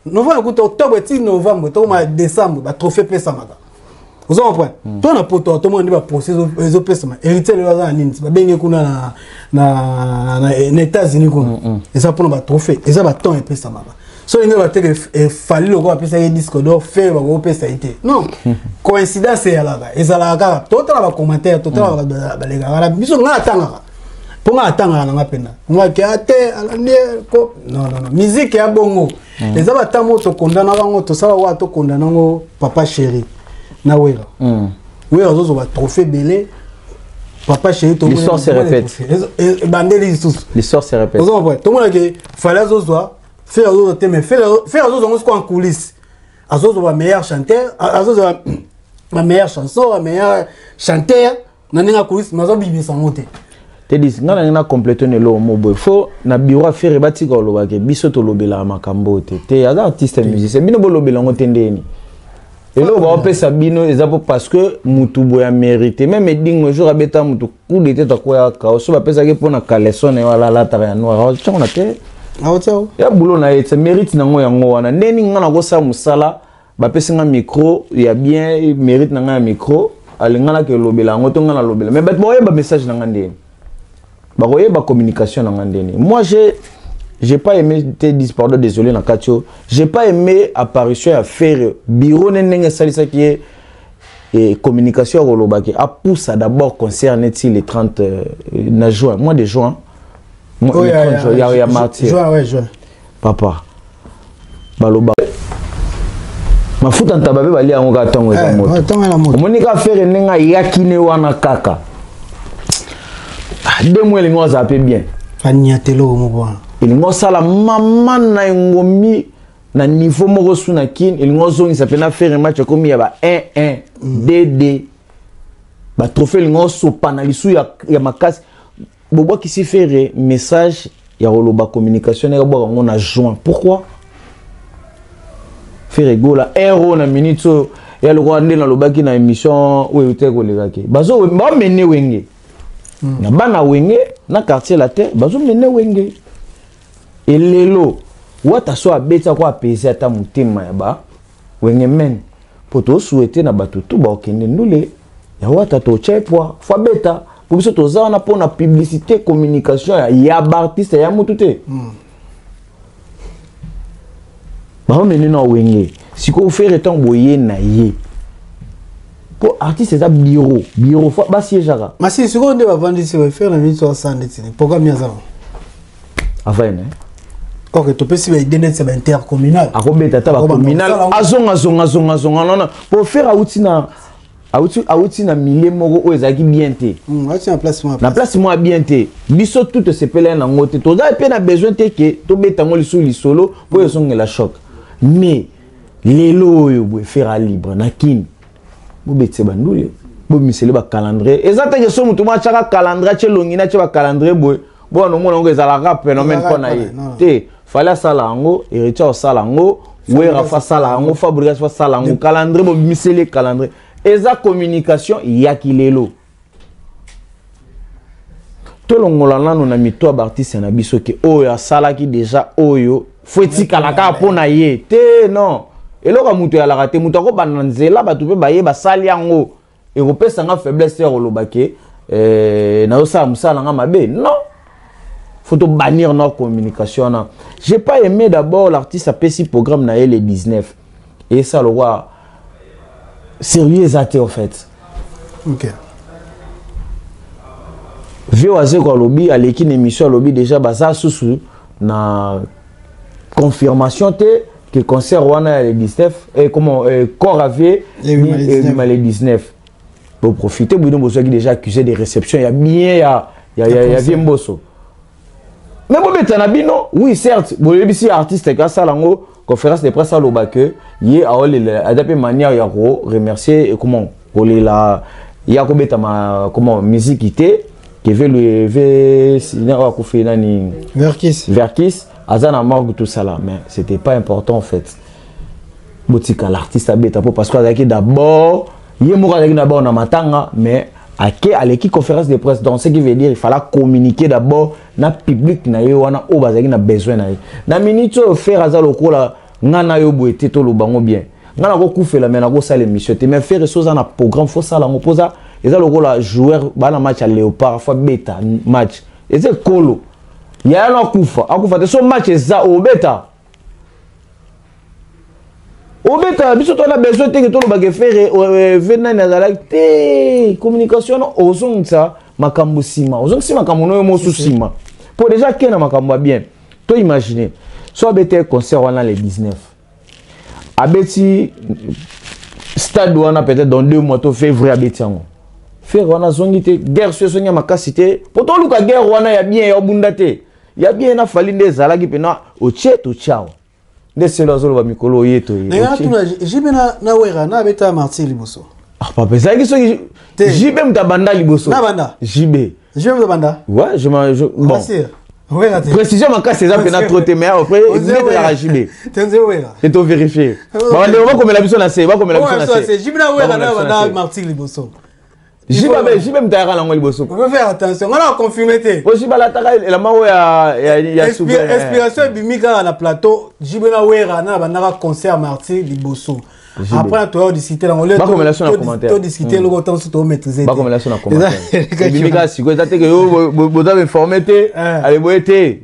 novembre kuta octobre ti novembre, tokoma décembre, batrophée epesamaka. Oza comprendre? To na poto tomona nde baprocès ezopesama. Héritier lelo aza na nini? Babenge kuna na États-Unis kuna, eza mpona batrophée, eza batemps epesamaka. So ndenge bateke efali lokola bapesaki disque d'or Ferre, bakopesa ye te. Non, coïncidence eyalaka, ezalaka kaka. Totala bacommentaire, totala balekaka na biso. Ngai atangaka, mpo ngai atangaka nanga mpena ngaki ate alandi ko. Non, non, non, musique ya bongo eza batango oyo tokondanaka yango, tosala wa tokondana yango. Papa Chéri na Wera, Wera azozwa batrophée ebele, Papa Chéri. L'histoire se répète. Ebandeli lisusu. L'histoire se répète. Tomonake Fally azozwa, Ferre azozwa te, mais Ferre azozwa yango siko en coulisse. Azozwa bameilleur chanteur, azozwa bameilleure chanson, bameilleur chanteur na ndenge ya coulisse, mais azobimisa yango te. Tedis, ngai nangi na complete na eloko mo boye. Fo na bureau a Ferre batika kolobake biso tolobelaka makambo oyo te. Te, aza artiste musicien, bino bolobela yango te. Ndeni eloko baopesa bino eza mpo parce que mutu boye amérité. Même Edingo, jour abeta mutu coup de tête, akweyaka so, bapesaki mpo na caleçon na ye wala alataka ya noir, atiango na te. Ya bulo na ye te, mérite nango yango wana. Ndeni ngai nakosala mosala, bapesi nga micro ya bien, mérite na ngai ya micro, alinganaki elobela yango to ngai nalobela, mais bato bakoyeba message na ngai ndeni, bakoyeba communication na ngai ndeni. Moi, j'ai pas aimé te dis, pardon, désolé na kati oyo, j'ai pas aimé apparition ya Ferre. Bureau ne ndenge esalisaki ye et communication ya kolobaki apusa d'abord concert neti le 30 na juin, mois de juin. Oh, le ya, 30 juin, ya martyr. Juin, ouais, juin. Papa, baloba mafuta ntaba mpe balia yango kaka ntango eza Eh, moto. ouais, ntango eza moto. Omoni kaka Ferre ndenge ayaki ne wana kaka. Ah, 2 mois elingi ozala mpe bien. Aniatelo moko wana. Elingi osala mama na engomi na niveau moko su na Kine, elingi ozongisa mpe na Ferre. Match ekomi ya ba 1 1 2 2, batrophée elingi osopana lisu ya makasi. Bobwakisi Ferre message ya koloba communication ndenge bwaka yango na juin. Pourquoi Ferre Gola ero na minute oyo ya lokola nde nalobaki na émission oyo euti kolekaki, bamene Wenge na bana Wenge na Quartier Latin, bazomene Wenge. Elelo wata so abeti ako apese ata motema ya ba Wenge men, mpo tosouhaite na bato tu bakokende ndule ya wata, totya epwa fo abeta, po biso toza wana mpona publicité, communication ya baartiste, ya mutu te. Baomene na Wenge sikoyo Ferre, ntango boye na ye, mpo artiste eza bureau, bureau fo basiégeaka. Masi sikoyo nde bavandisi Ferre na miniti asala ndeti ni programme aza. Avaine. Ok, topesi baide neti ya baintercommunal. Akobeta ata bacommunal, azonga zonga zonga zonga nona, po Ferre awuti na milieu moko oyo ezalaki bien te. Awuti na place moko. Na place moko ya bien te. Biso tu tosepela nango te, toza mpe na besoin te ke tobeta yango lisusu lisolo mpo ezongela choc. Mais lelo oyo boye Ferre libre na Kini, bobetise bandule, bomisele bacalendrier. Eza teke so motu mo atiaka calendrier, atie elongi na atie bacalendrier boye, bona omona yango ezalaka phénomène mpo na ye te. Fally asala yango, Héritier osala yango, Wera fa asala yango, Fabregas fa asala yango. Calendrier, bobimiseli calendrier, eza communication yaki lelo. Tolongola nano na mito ya baartiste na biso ke oyo asalaki déjà, oyo fo etikala kaka mpo na ye te. Non, eloko ya moto eyalaka te. Moto akobanda na nzela, bato mpe baye basali yango, ekopesa nga faiblesse ya koloba ke nazosala mosala na nga mabe. Non, faut to bannir na communication wana. J'ai pas aimé d'abord l'artiste apesi programme na ye le 19, esa lokwa sérieux eza te en fait. Vieux Wazeko alobi, aleki na émission, alobi déjà baza susu na confirmation te que concert wana ya le 19 eh, comment corps avie ebima le 19. Boprofite bino bozwaki déjà accusé de réception ya bien ya vieux Mboso. Mais bobeta na bino, oui, certes, boyebisi artiste ke asala yango conférence de presse, aloba ke ye aolela, aza mpe manière ya koremercier, comment, kolela ya kobetama, comment, musique te ke ve ve oyo akufi nani? Verkis. Verkis aza na morgue, tout ça là, mais c'était pas important en fait. Botika l'artiste abeta po parce que azalaki d'abord, ye moko azalaki d'abord na matanga, mais ake aleki conférence de presse. Donc ce qui veut dire, il fallait communiquer d'abord na public na ye wana oyo bazalaki na besoin na ye. Na minute oyo, Ferre aza lokola nga na yo boye te. Toloba ngo bien, nga nakokufela, mais nakosala émission te. Mais Ferre, so oza na programme, faut sala yango, mpoza eza lokola joueur bana match ya Léopard, faut beta match. Eza ekolo yaya no akufa, akufa te, so match eza, obeta, obeta. Biso toza na besoin teke tolobaka Ferre ve nani azalaki te. Communication wana, ozongisa makambo nsima, ozongisi makambo noyo mosu nsima, mpo déjà ke na makambo ya bien. To imagine so abeti concert wana le 19, abeti stade wana peut-être dans 2 mois to février, abeti yango. Ferre wana azongi te, guerre so ezongi ya makasi te, mpo toluka guerre wana ya bien, ya obunda te, ya bien na Fally nde ezalaki mpena otie totia awa nde selo azoloba mikolo oye toye. Ndenge natuna JB na Wera na abeta Martyr liboso. Ah papa, ezalaki soki JB moto abanda liboso. Na banda. JB. JB moto abanda. Ouais, je bon. Wera te. Précision makasi eza mpena trop te, mais après nde ezalaka JB. Tenze Wera. Te, to vérifier. Bandeko bakomela biso na se, bakomela biso na se. JB na Wera na banda Martyr liboso. JB, JB moto ayaka nango liboso. On peut faire attention, nga na confirmer te. Po JB alataka elamba oyo ya super. Inspiration ebimi kaka na plateau. JB na Wera na bandaka concert Martyr liboso. Après toya discuter nango. Bakomela so na commentaire. To discuter eloko ntango so tomaîtrise. Bakomela so na commentaire. Ebimi kaka sikoyo, eza te ke yo boza informé te, ale boye te,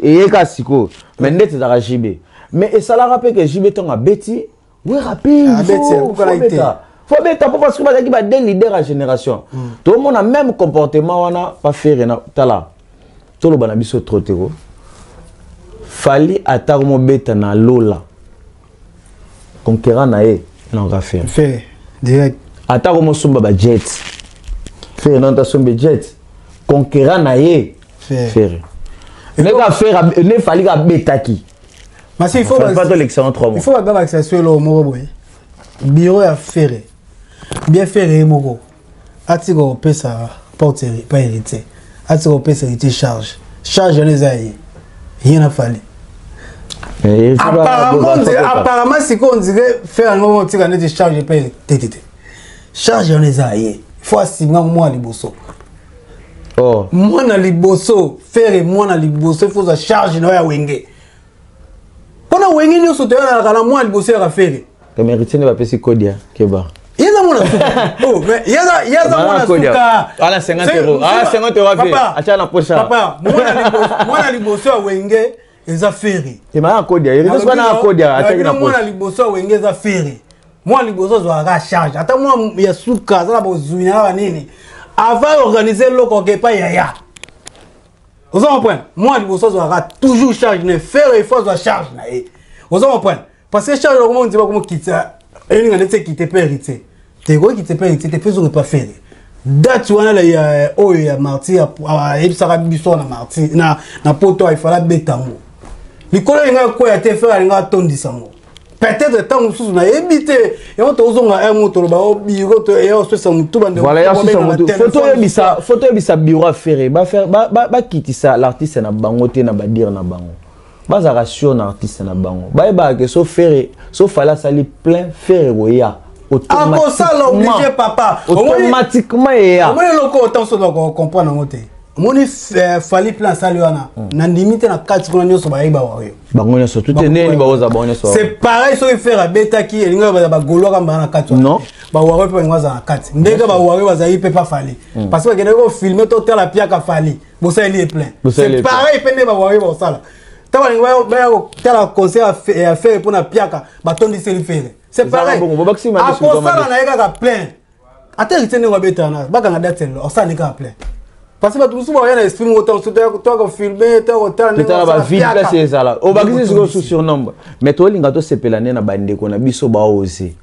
eyeka sikoyo. Mais ndeti ezalaka JB, mais esalaka mpe ke JB ntongo abeti, Wera mpe faut beta mpo parce que bazalaki ba deux leaders ya génération. Tomona même comportement wana pa Ferre na tala. Toloba na biso trop te ko Fally ata komobeta na lola, concurrent na ye nango Ferre. Ferre direct. Ata komosomba bajet, Ferre nano tasombe jet, concurrent na ye Ferre. Ndeka Ferre ne Fally kabetaki. Masi, il faut pas tolekisa en 3 mois. Il faut babakisa so eloko moko boye, bureau ya Ferre bien, Ferre ye moko atika kopesa porte pa héritier, atika kopesa héritier charge. Charge wana eza ye, ye na Fally. Apparemment sikoyo on dirait Ferre yango otika neti charge mpe te te te. Charge wana eza ye, faut asimga mwana liboso. Oh. Mwana liboso, Ferre mwana liboso, faut ozwa charge na yo ya Wenge, mpona Wenge nyonso toyanalaka na mwana liboso yaka Ferre. Comme héritier nde bapesi kodia keba. Ye aza mwana suka. Oh, mais ye aza mwana suka. Ala 50 euros, ah, 50 euros ape atia na pocha. Papa, mwana liboso ya Wenge eza Ferre. Te maa kodia, héritier soki na kodia atiaki na poche. Mwana liboso ya Wenge eza Ferre. Mwana liboso azwaka charge, ata mwana ya suka aza na bozwi na banini avant organiser eloko oke epai yaya. Oza comprendre? Mwana liboso azwaka toujours charge na Ferre, il faut azwa charge na ye. Oza comprendre? Parce que charge okoma ndima komokitisa elinga neti ekite mpe héritier te, ekokite mpe héritier te, mpe ezoka epa Ferre. Date wana ya oyo ya Martyr, ayebisaka biso na Martyr na poto, aifala beta yango likolo, elinga ekwea te. Ferre alinga atondisa yango peut-être ntango mosusu, nayebi te. Yango tozonga un mo, toloba o bureau eya oswesa motu. Faut toyebisa bureau ya Ferre bakitisa l'artiste na bango te na badire na bango, bazalaka sûr na artiste na bango. Bayebaka ke so Ferre, so Fally asali plein, Ferre koya. Akosala obligé, papa. Automatiquement eya. Omoni eloko otan so comprendre yango te. Omoni Fally plein asali wana, nandimi te na kati kuna nyonso bayebi bawario. Bango nyonso tout ndeni bakoza bango nyonso. C'est pareil, soki Ferre abetaki, elingi baza bagaulois kamba na kati wana. Non. Bawario mpe balingi bazala na kati ndenge bawario bazali mpe pa Fally, parce que bakendaki kofilmer totala piaka Fally, bosaleli ye plein. C'est pareil mpe nde bawario bakosala ntango balingi baya kotala concert ya Ferre mpona piaka, batondiseli Ferre. C'est pareil, akosala na ye kaka plein. Ata héritier ndenge abetaka na bakanga date lelo, osala ne kaka plein, parce que bato mosusu baya na esprit moko ntango toya kofilmer, toya kotala. Totala bavide place ezala, obakisi sikoyo su surnombre. Mais tolinga tosepela nde na bandeko na biso baose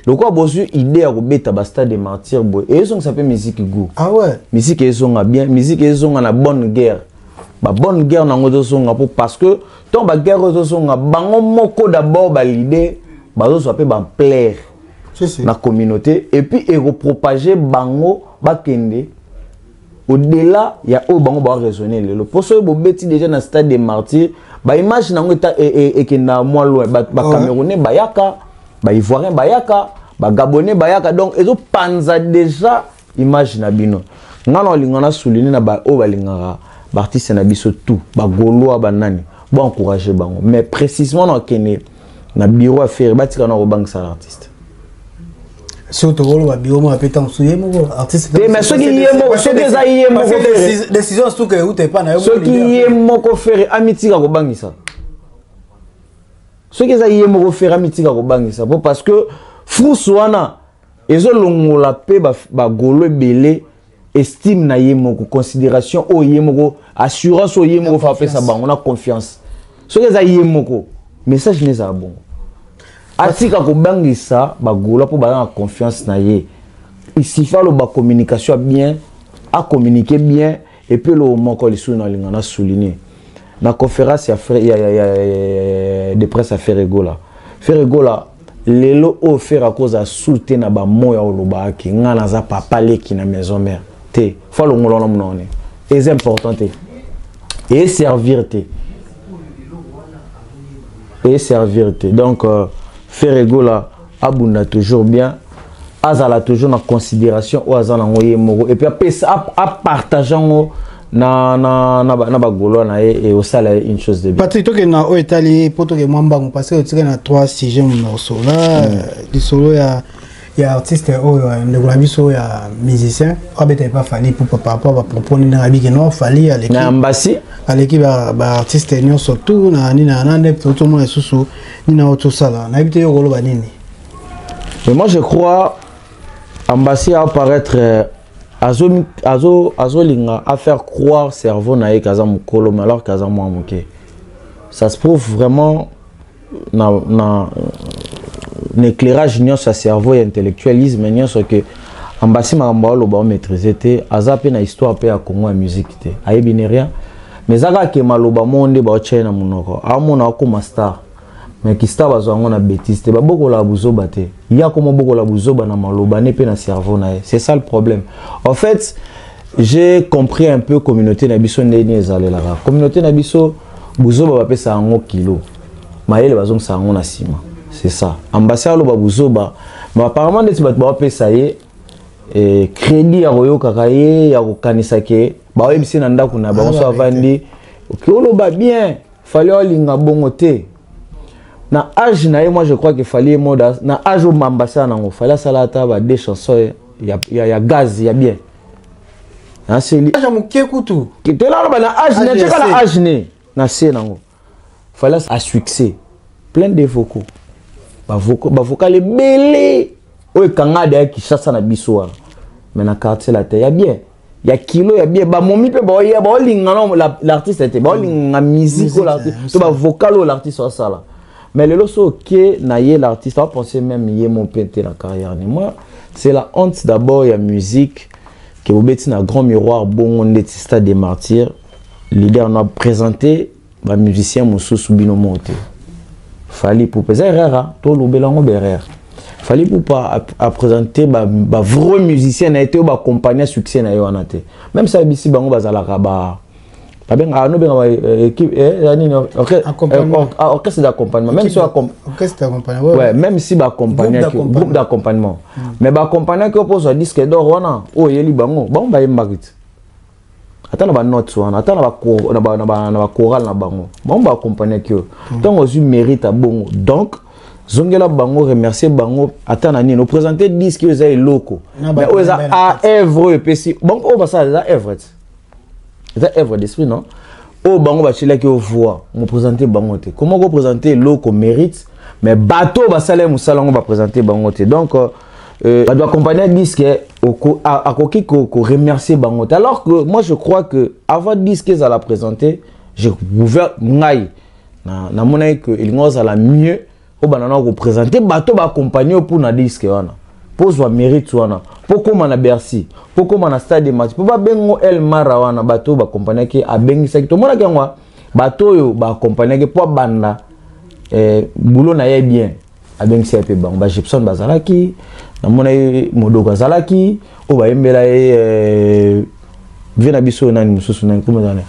lokola bozwi idée ya kobeta bastade de Martyr boye, ezongisa mpe musique goût. Ah ouais. Musique ezonga bien, musique ezonga na bonne guerre. Babonne guerre nango ezozonga mpo parce que ntango baguerre oyo ezozonga, bango moko d'abord baleader bazozwa mpe baampleur na communauté, et puis ekopropage bango bakende au-delà ya oyo bango baoraisonne lelo. Mpo soki bobeti déjà na Stade des Martyrs, baimage nango ekenda mwa loin. Bacamerounais bayaka, baivoirien bayaka, bagabonais bayaka, donc ezopanza déjà image na bino. Nga na olinga na souligne na baoyo balingaka baartiste na biso, tout bagaulois, banani, boencourage bango. Mais précisément na okende na bureau ya Ferre, batika na kobangisa l'artiste. Soki tokoloba bureau moko ape ntango mosusu ye moko artiste. Te, mais soki ye moko, soki eza ye moko, décision suka euta epa na yo. Soki ye moko Ferre amitika kobangisa, soki eza ye moko Ferre amitika kobangisa, po parce que frousse wana ezolongola mpe bagaulois ebele estime na ye moko, considération oyo ye moko, assurance oyo ye moko fa apesa bango na confiance. Soki eza ye moko, message ne ezala bongo: atika kobangisa bagaulois mpo baza na confiance na ye. Il suffit aloba communication ya bien, acommunique bien. Et puis eloko moko lisusu nalinga na souligner na conférence ya de presse ya Ferre Gola. Ferre Gola lelo oyo, Ferre akozala su te na bamoya olobaki nga naza papa leki na Maison Mère te. Fo alongola wana monoko ne, eza important te, eservir te, eservir te. Donc Ferre Gola abunda toujours bien, azala toujours na considération oyo aza nango ye moko, et puis apesa, apartage yango na bagaulois na ye, e osala ye une chose de bien. Patrick, tokende na oyo etali mpo tokende mwa mbangu, parce que otikali na trois sujet morceau la. Lisolo ya artiste oyo, ndeko na biso ya musicien oyo abeta epa Fally Ipupa, par rapport bapropos nini abiki no Fally aleki na Ambasi. Aleki baartiste nyonso tu na nini na nde tozomona lisusu nini oyo tosala, nayebi te yo koloba nini. Mais moi je crois Ambasi apparaître azo azo azolinga à faire croire cerveau na ye kaza mokolo, mais alors kaza mwa moke. Ça se prouve vraiment na éclairage nyonso ya cerveau, ya intellectualisme nyonso, ke Ambasi makambo aloba omaîtrise te. Aza mpe na histoire mpe ya Congo ya musique te, ayebi ne rien. Mais eza kaka ke maloba moko nde baotya ye na monoko, aomona akóma star. Mais kistar bazwa yango na bétise te, babokolaka buzoba te. Ye akoma bokola buzoba na maloba ne mpe na cerveau na ye, c'est ça le problème. En fait, j'ai compris un peu communauté na biso ndeni ezalelaka. Communauté na biso, buzoba bapesa yango kilo, mayele bazongisa yango na nsima. C'est ça, Ambasi aloba buzoba, mais apparemment ndeti bato baopesa ye crédit ya koyokaka ye, ya kokanisa ke baoyebisi na ndako na bango so avandi oki oloba bien. Fally olinga bongo te na age na ye. Moi je crois que Fally ye moda na age oyo Ambasi nango, Fally asala ata ba deux chansons ya gaz ya bien. Naseli age moke kutu. Tela aloba na age na tika na age ne na se nango, Fally a succès plein de vocaux, bavocal ebele oyo ekanga deya Kinshasa na biso wana. Mais na Quartier Latin ya bien, ya kilo ya bien, bamomi mpe baoya baolinga no l'artiste te, baolinga musique oyo l'artiste to bavocal oyo l'artiste asala. Mais lelo so oke na ye, l'artiste apense même ye mo mpe te na carrière ni. Moi, c'est la honte d'abord ya musique ke bobeti na grand miroir bongo ndeti Stade des Martyrs, leader no présenté bamusicien mosusu, bino moko te. Fally Ipupa eza erreur, tolobela yango baerreur. Fally Ipupa aprésente bavrai musicien na ye te oyo baaccompagne succès na ye wana te. Même sa yebisi bango bazalaka ba babengaka no bengaka équipe nini, orchestre d'accompagnement, même si orchestre d'accompagnement. Ouais, même si baaccompagnaki, groupe d'accompagnement, mais baaccompagnaki oyo mposo ya disque d'or wana oyo oyeli bango, bango bayembaki te ata na banote wana, ata na bachoral na bango, bango baaccompagnaki oyo. Ntango ozwi mérite ya bongo, donc zongela bango, remercier bango ata na nini, oprésente disque oyo eza eloko, mais oyo eza œuvre oyo epesi bango oyo basala, eza œuvre te, eza œuvre d'esprit non oyo bango batielaki yo voix, moprésente bango te. Comment koprésente eloko mérite, mais bato oyo basala ye mosala yango, baprésente bango te? Donc bato accompagner disque akoki koremercier bango te, alors que moi je crois que avant disque ezala présenté, je pouvais, ngai namonaki que elingi ozala mieux obanda na koprésente bato baaccompagne yo mpona disque wana. Mpo ozwa mérite wana, mpo kóma na Bercy, mpo kóma na Stade Martyrs, mpo babengo El Mara wana, bato oyo bakompagnaki, abengisaki, tomonaki yango, bato oyo baakompagnaki mpo abanda boulot na ye bien, abengisi ye mpe bango. Bagibson bazalaki, namona ye, Modoko azalaki, oyo bayembela ye vie na biso nani mosusu, nani kombo ezala?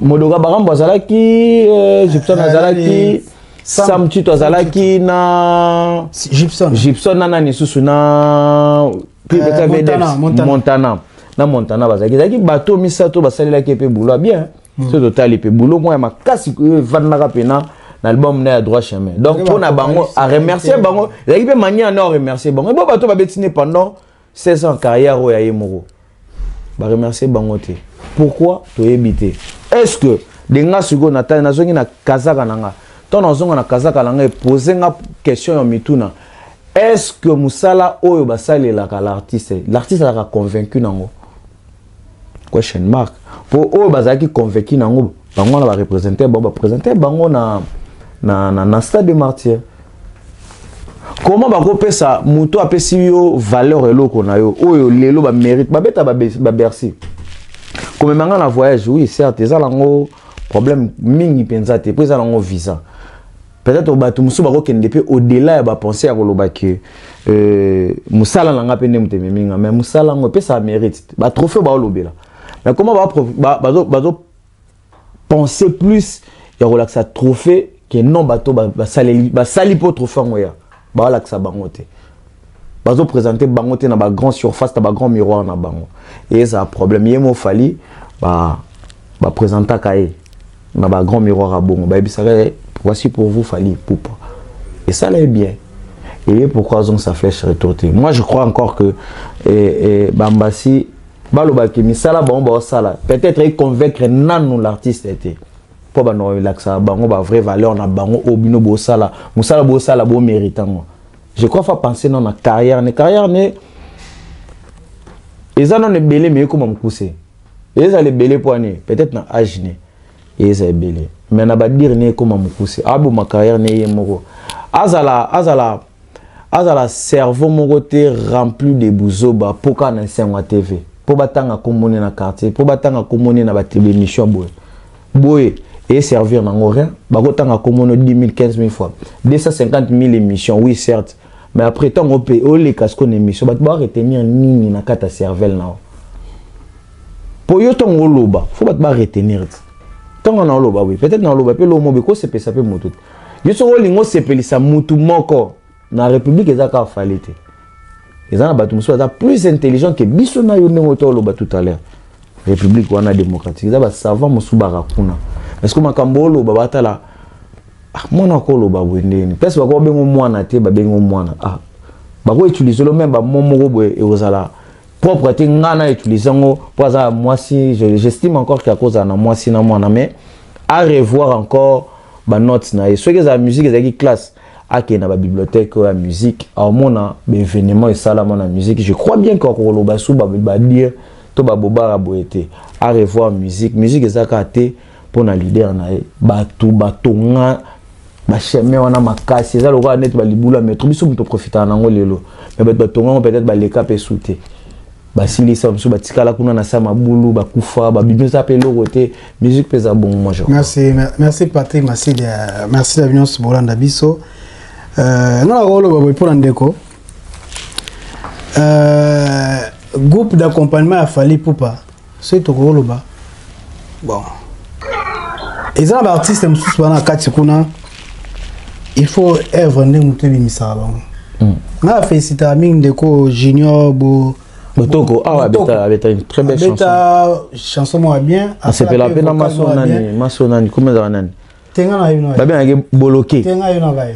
Modoka Bakambo azalaki, Gibson azalaki, Sam Tito azalaki na Gibson. Gibson na nani lisusu na Montana, Montana. Montana na Montana bazalaki. Ezalaki bato misato basalelaki mpe boulot bien. So totali mpe boulot moko ya makasi oyo evandaka mpena na album na ya Droit Chemin. Donc mpo na bango, aremercier bango, ezalaki mpe manière na aremercier bango. Ebo bato babeti ne pendant 16 ans carrière oyo ya ye moko, baremercier bango te. Pourquoi? Toyebi te. Est ce que de nga sikoyo natali, nazongi na kazaka na nga, ntango nazonga na kazaka na nga, epose nga question ya mituna: est ce que mosala oyo basalelaka l'artiste, l'artiste azalaka convaincu nango? Question mark. Mpo oyo bazalaki convaincu nango, bango wana bareprésente bango, baprésente bango na Stade de Martyr. Comment bakopesa moto apesi yo valeur, eloko na yo oyo lelo bamérite babeta baBercy, komema nga na voyage? Oui, certes, eza nango problème mingi mpenza te, mpo eza nango visa. Peut-être bato mosusu bakokende mpe au-delà ya bapense ya koloba ke mosala na nga mpe nde moto ememi nga, mais mosala yango epesaka mérite, batrophée baolobela. Mais comment bazo penser plus ya kolakisa trophée ke non, bato basaleli, basali mpo trophée yango ya baolakisa bango te, bazoprésente bango te na bagrand surface, na bagrand miroir na bango, e ezala problème. Ye mo Fally, baprésentaka ye na bagrand miroir ya bongo, bayebisaka ye: "Voici pour vous Fally Ipupa." Esala ye bien. Et pourquoi azongisa flèche retour te? Moi, je crois encore que bambasi balobaki misala bango baosala, peut-être econvaincre nanu l'artiste te, mpo bando olakisaka bango bavrai valeur na bango oyo bino bosala mosala, bosala, bomérite yango. Je crois faut penser non na carrière ne, carrière ne eza nano ebele, mais ekoma mokuse. Ezala ebele mpo ani peut-être na age ne eza ebele, mais na badire ne ekoma mokuse. Aboma carrière ne ye moko, azala cerveau moko te rempli de buzoba, mpo kaka na nsengo ya TV, mpo batanga komboni na quartier, mpo batanga komboni na batélémission boye boye, eservir nango rien. Bakotanga kombono 10 000, 15 000 fois, 250 000 émissions, oui, certes, mais après, ntango mpe oleka siko na émission, bato baretenir nini na kati ya cervelle na yo? Mpo yo ntango oloba, faut bato baretenir te. Ntango na oloba, oui, peut-être na oloba mpe lomo boye kosepelisa mpe motu te. Yo soki olingi osepelisa mutu moko na république, eza kaka Fally te. Eza na bato mosusu baza plus intelligent ke biso na yo, ndenge to oloba tout à l'heure. République wana démocratique, eza basavant mosusu baka kuna. Parce que makambo oloba, batala: "Ah, mwana akoloba boye ndeni?" Place bako babengo mwana te, babengo mwana, ah, bakoutilize lo même bamo moko boye, ekozala propre te. Nga na utilise yango mpo aza mwasi, j'estime encore ke akozala na mwasi na mwana, mais à revoir encore banote na ye. Soki ezala musique, ezalaki classe, akende na babibliothèque oyo ya musique, aomona baévénement esalama na musique. Je crois bien ke akoloba su badire to babobara boye te. À revoir musique. Musique eza kaka te mpo na leader na ye. Bato batonga bachemin wana makasi, eza lokola neti balibulu ya métro. Biso moto profitaka nango lelo, mais bato batonga yango, peut-être baleka mpe su te, basilisa, mosusu batikala kuna na sa mabulu, bakufa, babimisa mpe eloko te. Musique mpe eza bongo, moi je crois. Merci, merci Patrick Masili, merci na bino nyonso bolanda biso. Nga na koloba boye mpona ndeko, groupe d'accompagnement ya Fally Ipupa, soki tokoloba bon, eza na baartiste mosusu bana na kati kuna. Il faut œuvre nde moto ebimisaka bango. Nga afélicitaka mingi ndeko Junior bo Botoko awa abeta, abeta une très belle chanson. Abeta chanson moko ya bien. Asepela mpe na maso nani, maso nani, comment ezala nani? Tenga na yo. Babengaki Boloke. Tenga yo na baye.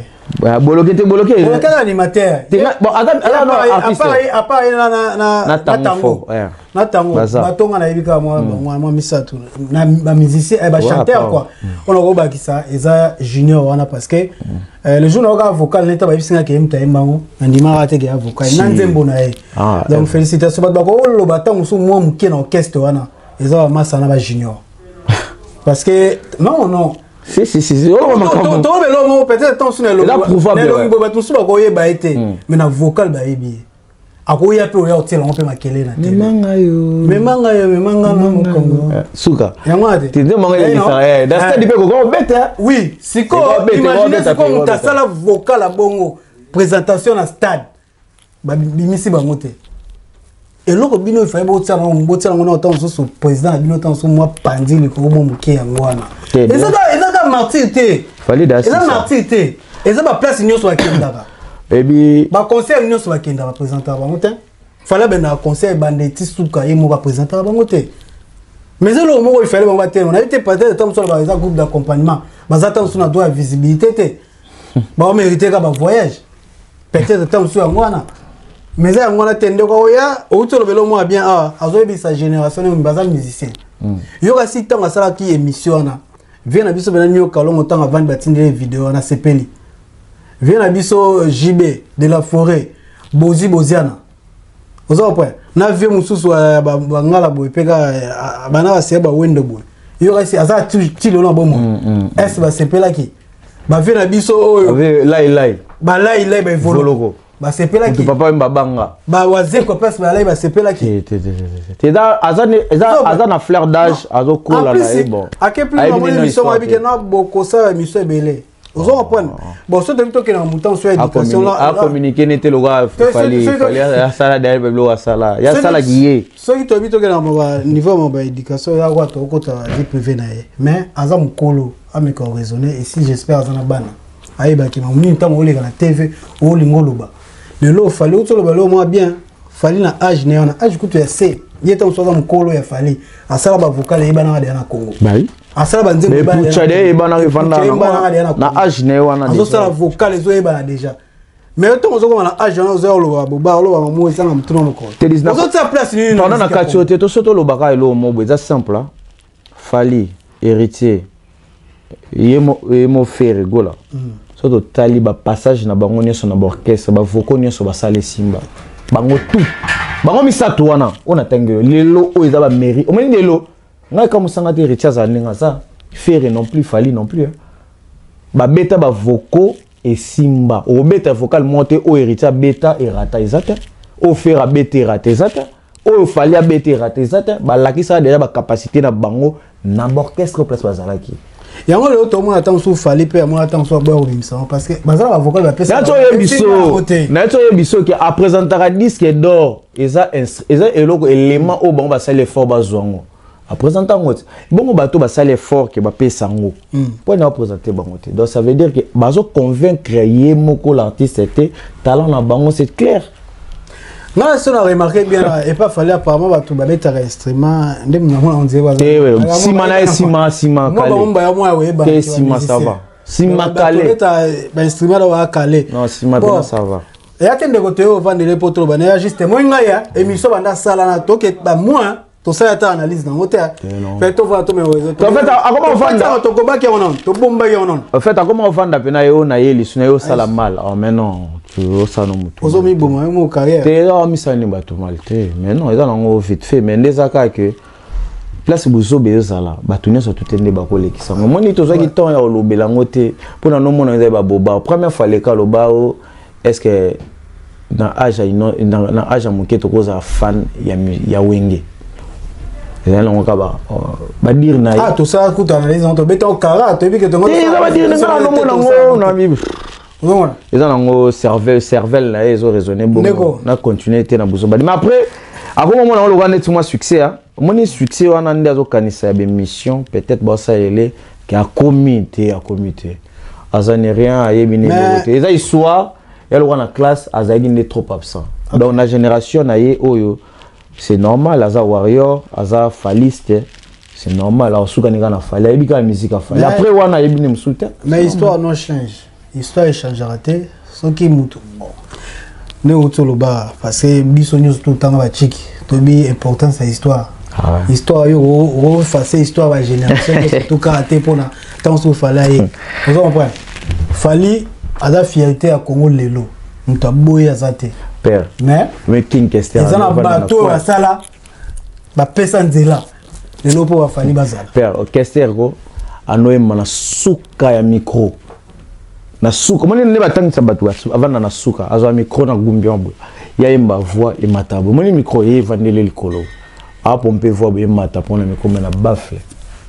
Boloke te, Boloke. Boloke na animateur. Bon, ata no artiste. À part na na tango. Na tango batonga, nayebi kaka mwa misato na bamusicien, bachanteur quoi. Mpona kobakisa, eza Junior wana, parce que le jour nayoka vocal neta, bayebisi ke ye moto ayembango, nandimaka te ke ya vocal na nzembo na ye. Donc félicitation. Bato bakoloba ntango mosusu mwa moke na orchestre wana, eza bamasa na bajunior, parce que non, non. Si si si si, oyo makambo. Tolobela moko peut-être ntango mosusu na Eza prouvable, elongi ouais. boye, bato mosusu bakoyeba ye te, mais na vocal bayebi ye. Akoya mpe oya kotiela yango mpe makele na tele. Memanga yo. Memanga yo, memanga na mokongo. Suka. Yango wana te. Te nde manga Eh, non. elelisa eh na stade mpe kokoka obeta. Oui, sikoyo Ekobeta, imagine ekobeta, sikoyo moto ekobeta. asala vocal ya bongo, présentation na stade, babimisi bango te. Eloko bino efai botiala yango, botiala yango na ntango mosusu président na bino, ntango mosusu mwa pandi likolo mwa moke, yango wana. Te, Eza kaka martyr te. Fally da Eza sisa. martyr te, eza baplace nyonso bakendaka, Ebi baconcert nyonso bakendaka, baprésentaka bango te. Fally abendaka concert ebanda eti suka, ye moko aprésentaka bango te. Mais eloko moko ifale bango batelema, nayebi te, peut-être ata mosusu eza groupe d'accompagnement, baza ata mosusu na droit ya visibilité te, baomérite kaka bavoyage, peut-être ata mosusu yango wana. Mais eza yango wana te. Ndeko oya outi olobela mwa bien awa, azoyebisa génération nini baza musicien. Yoka si ntango asalaki émission wana, vie na biso mpena nyoka longo, ntango avandi batindeli video wana, sepeli vie na biso JB de la Forêt, Bozi Boziana, oza point na vie mosusu ya bangala boye mpe kaka bana baseya bawendo boye. Yo kasi aza ti lelo na bomoi, est basepelaki bavie na biso oyo? Ave lai lai. Balailai, baevoloko. Voloko. Basepelaki. Mutu papa oyemba banga. Bawazekwa place balai basepelaki. Te te te te te, eza aza eza aza na fleur d'âge, azokola na ye bon. Ake plus Ayebi namoni nini émission histoire mayebi ke te. na bokosala émission ebele, ozo comprendre. Bon, so toyebi tokende na motan so ya éducation là. Acommuniqué nete lokola Fally Fally asala derrière biloko asala ye asalaki ye. Soki toyebi tokende na niveau ya ba éducation ya kwa, tokokota vie privée na ye, mais aza mokolo, ameka raisonner. Et si j'espère aza na bana, ayebaki mamu nini ntango oleka na TV olinga oloba. Lelo Fally outi oloba lelo mwa bien, Fally na age na ye wana, age kutu ya se ye, ntango mosusu aza mokolo ya Fally, asala bavocal eyebanaka deya na Congo. Bai. Asala banzembo. Mais Pucha de eyebanaka, evanda Eyebanaka na age na ye wana déjà. Azosala vocal ezoyebana déjà, mais yo ntongo ozokoma na age wana, ozoya oloba boba, oloba mamu ezanga motuna mokolo. Ozotia place nini na Pendant na musique ya kati oyo te, to so tolobaka eloko moko boye, eza simple, ah. Fally, Héritier, ye mo Ferre Gola, so totali bapassage na bango nyonso na baorchestre, bavocaux nyonso basala esimba. Bango tout, bango misato wana oyo natangi oyo lelo oyo eza bamairie. Omoni lelo ngai ka mosanga te, Héritier azala ndenge aza, Ferre non plus, Fally non plus, hein. Babeta bavocaux esimba. Okobeta vocal moko te oyo Héritier abeta erata, eza te. Oyo Ferre abeta erata, eza te. Oyo Fally abeta erata, eza te. Balakisaka déjà bacapacité na bango na baorchestre place bazalaki. Yango lelo tomona ntango mosusu Fally mpe amona ntango mosusu aboya kobimisa yango parce que baza na bavocal bapesa. Nati oyebi so, nati oyebi so ke apresentaka disque d'or, eza eza eloko, élément oyo bango basali effort bazwa yango, aprésente yango te. Bongo bato basali effort ke bapesa yango, mpo na baprésente bango te. Donc ça veut dire que bazoconvaincre ye moko l'artiste te, talent na bango, c'est clair. Nga na so na remarqué bien epa Fally, apparemment bato babetaka instrument nde namona on dirait Te, we, nsima na ye, nsima, nsima mwa kale. bango mbaya mwa ya koyeba. Te, nsima ça va, nsima kale. Babeta bainstrument na bakale. Non, nsima mpena ça va. Eya te, ndeko, toye ovandele mpo toloba na ya juste moi ngai ya émission banda asala na toke bamoi, tosala ata analyse nango te. Non. Fe tovanda. En fait, akoma ovanda. Tokobaki yango nano, tobombaki yango nano. En fait, akoma ovanda mpena ye oyo na ye lisu na ye osala mal. Oh, mais non, osala no motu. Ozomiboma yo mo carrière. Te, eza misala bato mal te, mais non, eza nango vite fait. Mais nde eza kaka ke place bozoba ezala, bato nyonso tu te nde bakolekisa yango. Omoni, tozwaki temps ya kolobela yango te mpona nomona eza baboba. Première fois leka aloba o est ce que na age ya na age ya moke tokozala fan ya Wenge, ezali nango kaka badire na ye. Ah, tosala kuta analyse yango, tobeta okara, toyebi ke tongo. Te, eza badire na nga, nomona yango na Ozomona. Eza nango cervelle na ye ezoraisonne bongo. Ndeko. Na continue te na bozoba, mais après akoma mona yango lokola neti mwa succès, ah. Omoni succès wana nde azokanisa ya bémission, peut-être baosalele ke akomi te, akomi te, aza ni rien, ayebi nde eloko te. Eza histoire ya lokola na classe azalaki nde trop absent. Donc na génération na ye oyo, c'est normal, aza warrior, aza faliste, c'est normal, asukani kaka na Fally, ayebi kaka musique afali. Après wana ayebi nde mosusu te. Mais histoire non change, histoire echangera te. Soki mutu bon nde outi oloba, parce que biso nyonso totanga bachiki, toyebi importance ya histoire. Ah ouais. Histoire oyo oface histoire bagénération nyonso tokaka te mpona ntango soki Fally aye, oza comprendre, Fally aza fierté ya Congo lelo, moto aboyi aza te. Père. Mais mais King Kester eza na bato oyo basala, bapesa nzela lelo mpo baFally bazala. Père Kester ko Anoyemba na suka ya micro. Na suka. Moni nde batangisa bato avanda na suka, azwa micro na gumbi boye. Ya yemba voix emata boye. Moni micro ye evandeli likolo. Apompe voix boye emata mpona micro mais na baffle.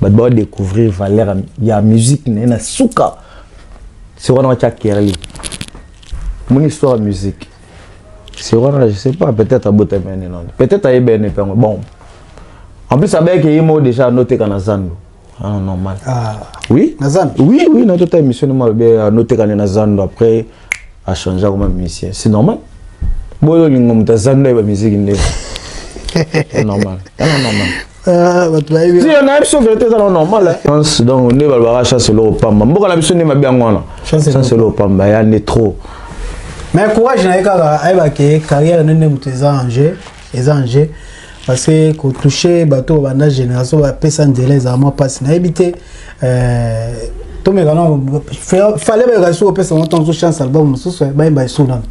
Bato ba découvrir valeur ya musique na ye na suka. C'est wana watya Kerly. Mon histoire ya musique. C'est wana, je sais pas, peut-être abotami ane nano. Peut-être ayebene mpe yango. Bon. En plus abayaki ye moko déjà anoteka na zando. Ah, normal. Ah. Oui. Na zando? Oui, na tota émission ni malobi anoteka ne na zando après a changer comme musicien. C'est normal. Boyo lingo muta zando ya musique nde. C'est normal. C'est normal. Ah, bato bayebi. Si on a biso vérité eza normal. Hein. Chance donc nde balobaka chance eloko pamba. Mboka na biso nde mabe yango wana. Chance eloko pamba ya nde trop. Mais courage na ye kaka ayebake carrière nde nde moto eza en jeu, eza en jeu. Parce que kotouche bato banda génération bapesa nzela ezala mwa mpasi, nayebi te. Tomeka nano, fallait bayoka esu kopesa ngo ntango chance album mosusu bayemba esu nano,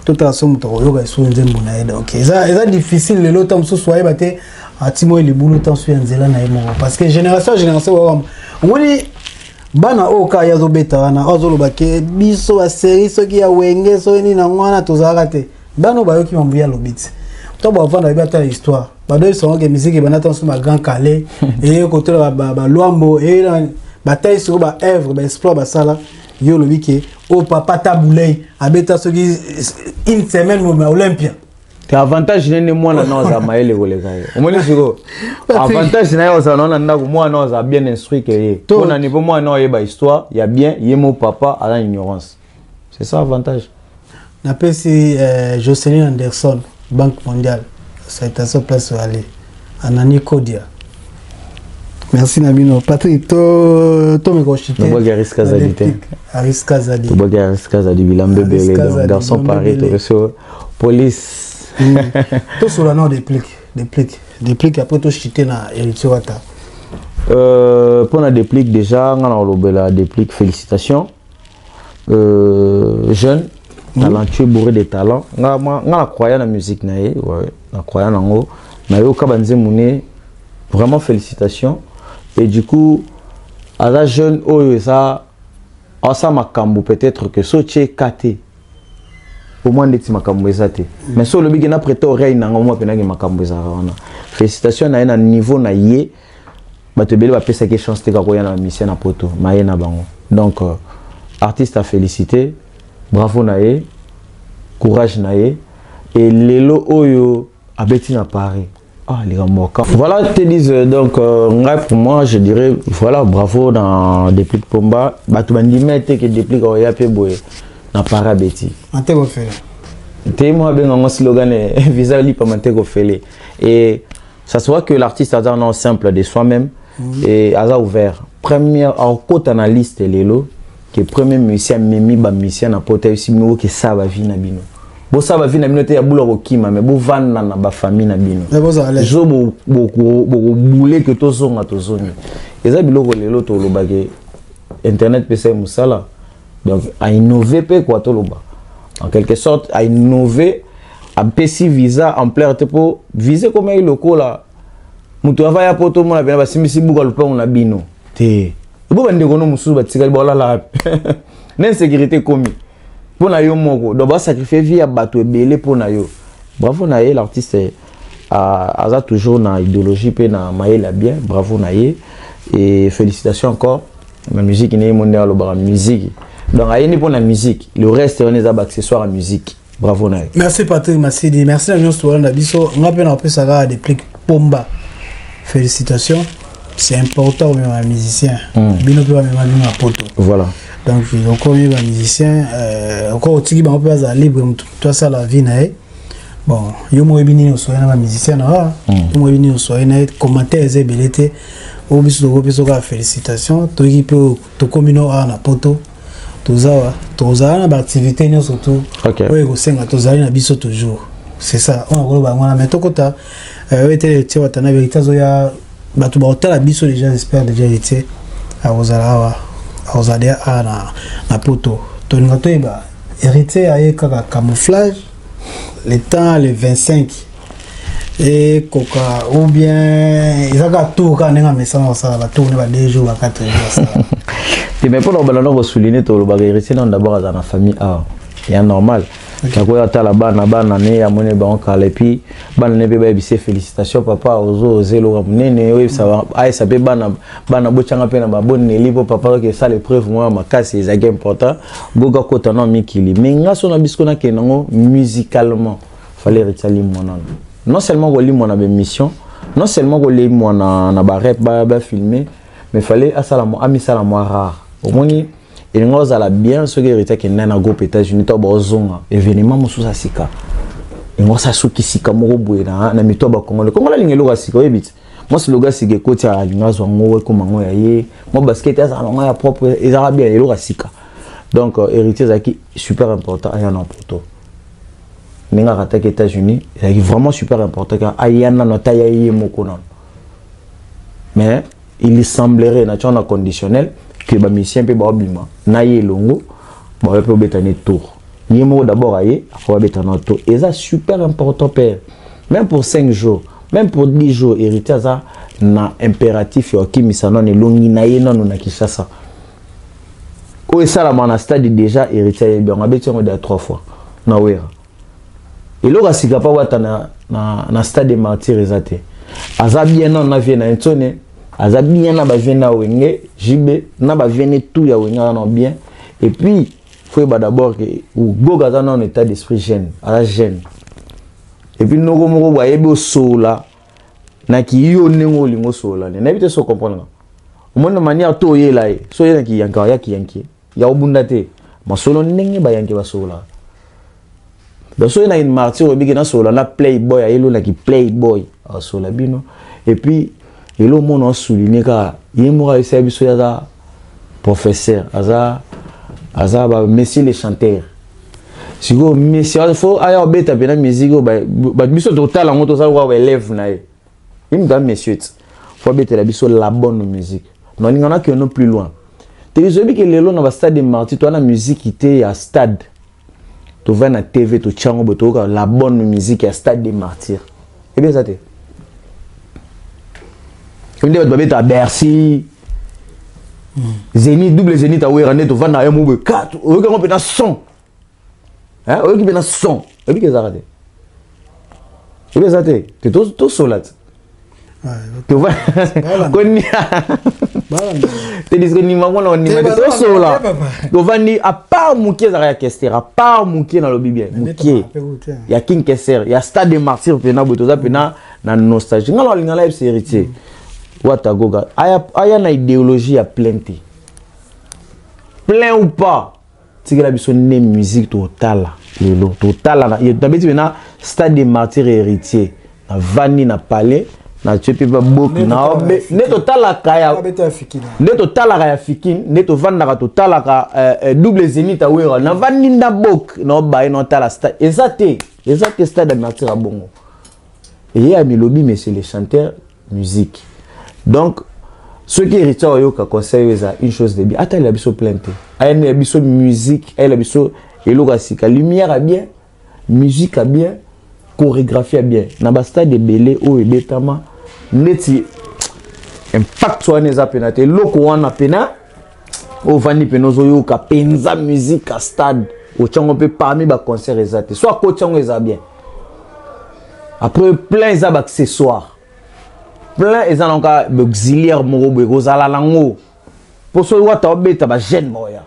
totala so moto akoyoka esu nzembo na ye. Donc eza difficile lelo, ta mosusu ayeba te ati moi libulu ta mosusu ya nzela na ye moko, parce que génération ya génération bakama omoni bana oyo kaka ye azobeta wana, oyo azoloba ke biso basérie soki ya Wenge soki nini yango wana tozalaka te. Bana oyo bayoki mambo ye alobi ti to bavanda, bayebi ata histoire, badoyebisa bango ke musique ebanda ta mosusu bagrand Kallé, eye kotola balwambo, eye batai sikoyo baœuvre, baexploit basala. Yo olobi ke oyo papa Tabu Ley abeta soki une semaine mobima Olympia. Te, avantage nene mwana na ozala mayele koleka ye. Omoni sikoyo avantage na ye, ozala na ndako, mwana ozala bien instruit ke ye. Mpona niveau mwana oyeba histoire ya bien, ye mo papa aza ignorance. C'est ça avantage. Napesi Jocelyn Anderson, Banque mondiale, salutation place oyo anani Kodia. Merci na bino. Patrick, tomeka oshite. Tobwaki Aris Kazadi te. Aris Kazadi. Tobwaki Aris Kazadi, bilamba ebele, donc garçon Paris, tokoso police. Tosola nao Déplique, Déplique, Déplique, après toshite na Héritier Wata. Mpona Déplique déjà, nga na kolobela Déplique, félicitations, jeune talentueux, bourré de talent. Nga na croya na musique na ye, ouais, na croya nango, nayoka banzembo ne. Vraiment félicitations. Et du coup aza jeune oyo eza asa makambo, peut-être que so tie ka te au moins ndeti makambo eza te, mais so olobi ke na prêter oreille nango mwa mpenaki makambo ezalaka wana. Félicitation na ye na niveau na ye. Bato ebele bapesaki chance te kaka koya na mission na poto maye na bango. Donc artiste à féliciter, bravo na ye, courage na ye. Et lelo oyo abeti na Paris, ah, les gars. Voilà, te disent donc, pour moi, je dirais, voilà, bravo dans Déplique Pomba. Bato bandima te que Déplique oya pe boye na Paris abeti. Ante kofele. Te moi ben ngo slogan visa lipa mante kofele. Et ça se voit que l'artiste a un simple de soi-même et aza ouvert. Première en côte analyste lelo que premier musicien memi ba musicien na pota ici mi que ça va vie na bino. Bosala bavie na bino te ya bula kokima, me bovanda na bafamille na bino. Zo bokobule ke tozonga, tozongi. Eza biloko lelo tolobaki internet pesa ye mosala, donc ainnove mpe kua toloba en quelque sorte ainnove, apesi visa ampleur te, mpo visa ekomaki lokola moto ava ya po tomona pena basimbisi buka lopango na bino te. Ebo bandeko no mosusu batikali baolala wapi na insécurité ekomi mpo na yo moko, donc basacrifie vie ya bato ebele mpo na yo. Bravo na ye, l'artiste aza toujours na idéologie mpe na mayele ya bien. Bravo na ye et félicitations encore na musique ne ye mo nde alobaka musique, donc ayeni mpo na musique, le reste wana eza baaccessoire ya musique. Bravo na ye. Merci Patrick Masidi, merci na nyonso tolanda biso. Nga mpe na kopesaka Déplique Pomba félicitations. C'est important omema musicien, bino mpe bamema bino na poto. Voilà. Donc okomi bamusicien, oko otiki bango mpe bazala libre, motu motu asala vie na ye. Bon, yo mo oyebi nini osoye na bamusicien na wa, yo mo oyebi nini osoye na ye. Commentaire eza ebele te, oyo biso tokopesa kaka félicitation. Toyoki mpe tokomi no awa na poto, tozawa tozala na baactivité nyonso tu oyo ekosenga, tozali na biso toujours. C'est ça oyo nakoloba yango wana. Mais tokota oyo ete Héritier Watana, vérité azoya, bato bakotala biso déjà, j'espère déjà Héritier akozala awa, akozala deya awa na poto. Tolinga toyeba Héritier aye kaka camouflage le temps le 25. Ekoka ou bien eza kaka tour kaka ndenge amesana kosala batour ne ba 2 jours, ba 4 jours asala te? Mais mpona kobanda na kosouligne, tolobaka Héritier nano d'abord aza na famille awa, ya normal. Nakoya atala bana, bana ne amoni bango kala, et puis bana ne mpe bayebisa: "Félicitation papa, ozo oza eloko monene." Oyebisa, ayesa mpe bana, bana botyanga mpe na baboneli mpo papa oke esala épreuve moko ya makasi. Ezalaki important goga kota na mikili. Mais nga so na biso nakende yango musicalement, fallait Héritier alimwa nano, non seulement kolimwa na bémission, non seulement kolimwa na barep bafilme, mais fallait asala amisala mwa rare. Omoni, elingi ozala bien soki Héritier akende na groupe États-Unis to baozonga événement mosusu ya sika, elingi osala soki sika moko boye na mito ya Bakongole. Kongola alingi eloko ya sika, oyebi ti mwasi logo ya sika ekoti, alingi azwa ngo, ekoma ngo ya ye. Mwa basket azala nango ya propre, ezalaka bien eloko ya sika. Donc Héritier ezalaki super important aya na poto. Ndenge akataki États-Unis, ezalaki vraiment super important ka aya nano, ata ya ye moko nano. Mais il semblerait, na tia na conditionnel, que bamusicien mpe baobima na ye elongo, baoya mpe obeta ne tour. Ye moko d'abord aye, ako babeta na tour. Eza super important, père, même pour 5 jours, même pour 10 jours. Héritier aza na impératif ya okimisa nano elongi na ye nano na Kinshasa. Oyo esalama na stade déjà, Héritier ayebi yango, abeti yango deya trois fois na Wera. Eloko ya sika mpa wata na Stade de Martyr eza te. Aza bien nano na vie na ye ntsone, aza bien na bavie na Wenge JB, na bavie ne tout ya Wenge, aza na bien. Et puis faut yeba d'abord que Goga aza nano état d'esprit jeune, aza jeune. Et puis noko moko boye ayebi osola naki yo ndenge olingi osola ne, nayebi te so comprendre nga. Omoni na manière to oyela ye, so oyelaki yanka ayaki yanke ya obunda te, masolo ndenge bayanke basololaka. Donc soki na Martyr oyebiki nasola na playboy, ayelolaki playboy, asola bino. Et puis elo mona osouligne kaka ye moko ayesaya biso, ye aza professeur, aza ba monsieur le chanteur. Sikoyo monsieur fo aya obeta mpena musique oyo bato biso totala yango, tozala kaka baélève na ye. Ye moto aza monsieur ti fo abetela biso la bonne musique. Nalinga nakende plus loin te. Biso ke lelo na bastade de Martyr, toza na musique te ya stade. Tovai na TV, totia yango boye, toyoka la bonne musique ya Stade de Martyr ebi eza te. Nde bato babetaka Bercy, Zénith, double Zénith awera, nde tovanda yo mo boye, oyoki yango mpena son, oyoki mpena son, oyebiki ezalaka te, ebi eza te te, tosola te. Te diske ndima mwana ondima te, tosola tovandi. À part mokie ezalaka ya Kester, à part mokie, nalobi bien mokie ya King Kester, ya Stade de Martyr mpena boye, toza mpena na nostalgie. Nga na olinga nayebisa Héritier Wata Goga aya na idéologie ya plein te. Plein ou pas, tikela biso nde musique totala lelo, totala nabeti mpena Stade de Martyr. Héritier navandi na palais, natie mpe baboki nde totalaka ya, nde totalaka ya Fikine, nde tovandaka totalaka double Zénith awera. Navandi nda bok naobaye naotala stade, eza te, eza te Stade ya Martyr ya bongo. Eye ya milobi monsieur le chanteur musique. Donc soki Héritier oyoka conseil oyo, eza une chose de bien. Atalela biso plein te, ayendela biso musique, ayela biso eloko ya sika, lumière ya bien, musique ya bien, chorégraphie ya bien. Na bastade ebele oyo ebetama, neti impact wana eza pena te. Eloko wana pena ovandi pena, ozoyoka mpenza musique ya stade, otyango mpe parmi baconcert eza te. So akoti yango, eza bien. Après plein eza baaccessoire, plein eza nango kaka baauxiliaire moko boye kozala nango, mpo soki wata obeta, bajeune baoya,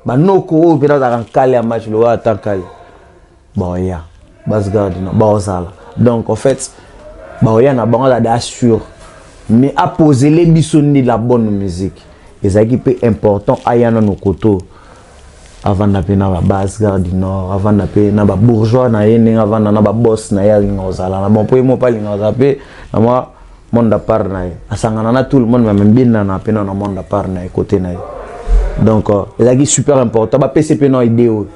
banoko oyo mpena azalaka nkale ya match lokola ata nkale, baoya basgarde baozala. Donc en fait baoya na bango, azala sûr, mais aposele biso nde la bonne musique. Ezalaki mpe important aya nano koto, avanda mpe na babase Gare du Nord, avanda mpe na babourgeois na ye, ndenge avanda na baboss na ye, alinga kozala na bon, mpo ye mo mpe alinga kozala mpe na mwa monde à part na ye, asangana na tout le monde, mais mbinana mpe na monde à part na ye, côté na ye. Donc ezalaki super important bapesi mpe na idée oyo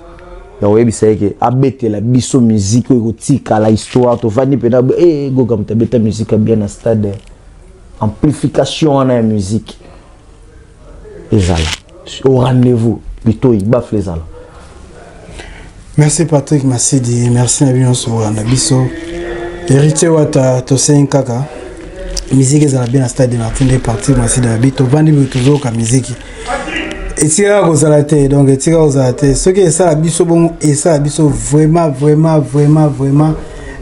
ya koyebisa ye ke abetela biso musique oyo ekotikala histoire. Tovandi mpena e Goga, moto abeta musique bien na stade, amplification wana ya musique ezala au rendez-vous, plutôt ibafle ezala. Merci Patrick Masidi, merci na bino nyonso kolanda biso. Héritier Wata, tosengi kaka musique ezala bien na stade de Martin nde parti Masidi na bi tovandi boye tozoyoka miziki etikaka kozala te. Donc etikaka kozala te. Soki esala biso bongo, esala biso vraiment, vraiment, vraiment, vraiment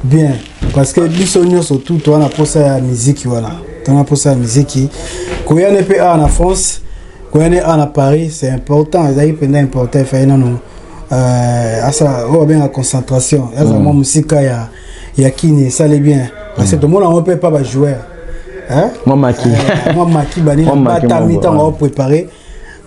bien, parce que biso nyonso tu toza na posa ya miziki wana, toza na posa ya miziki. Koyane mpe awa na France, koyane awa na Paris, c'est important, ezalaki mpenza important. Efai nano asala oyo babengaka concentration, azala mwa mosika ya kini, esali bien, parce que tomona yango mpe pa bajoueur. Mwa maki. Mwa maki banini batami ntango aoprépare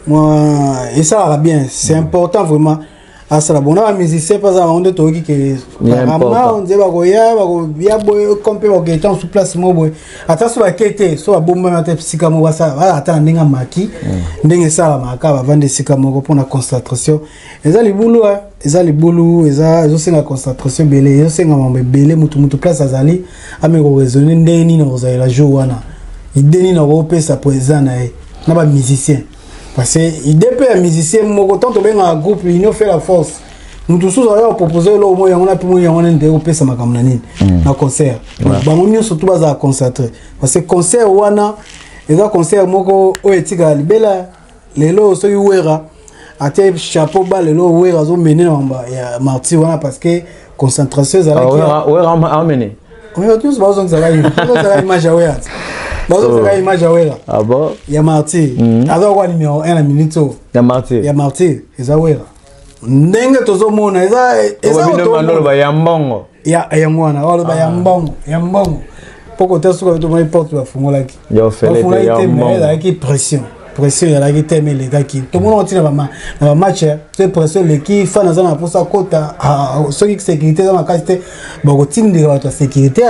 mwa, esalaka bien, c'est important vraiment. Asala bon na bamusicien mpe azala bango nde toyoki ke apparemment nde bakoya, bakoya boye comme mpe bakokende ntango su place moko boye, ata so bake te, so babombami ata esika moko, basala bazala ata na ndenge ya maki, ndenge esalamaka, bavandi esika moko mpona concentration. Eza libulu, eza libulu, eza ezosenga concentration ebele, ezosenga mambo ebele. Mutu place azali ameki koraisonner ndenge nini akozalela jour wana, idée nini akopesa président na ye na bamusicien, parce que idée mpe ya musicien moko, tant tobengaka groupe, l'union fait la force. Mutu mosusu aza kopropose eloko moko, yango na mpe moko yango nini te kopesa makambo na nini na concert. Bango nyonso tu bazala concentré, parce que concert wana eza concert moko oyo etikala libela. Lelo soki Wera atie chapeau ba, lelo Wera azomene na mambo ya Martyr wana, parce que concentration ezalaki. Wera amene. Nyonso bazongisa image ya Wera, bazongisa image ya Wera. Ah bon? Ya Martyr aza kwa numéro 1 na minute oyo. Ya Martyr. Ya Martyr eza Wera, ndenge tozomona eza. Eza ya mbongo. Ya yango wana oloba ya mbongo, ya mbongo mpo kota suka tomoni porte bafungolaki, bafungolaki te, mais ezalaki pression, pression ezalaki te, mais elekaki. Tomona ntina na bamatch te, pression eleki, fan aza na mposa kota, soki sécurité eza makasi te, bakotindika bato ya sécurité,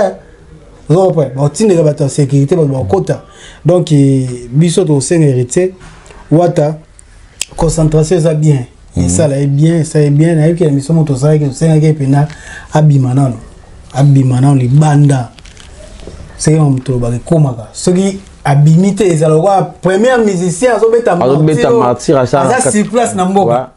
ozocomprendre, bakotindika bato ya sécurité, bato bakota. Donc biso tokosenga Héritier Wata, concentration eza bien, esala ye bien, esala ye bien. Nayebi na miso moto osalaki, tosengaki mpena abima nano, abima nano libanda. Soki moto olobaka ekomaka, soki abimi te, ezala lokola premier musicien azobeta. Azobeta Martyr. Aza sur place na mboka,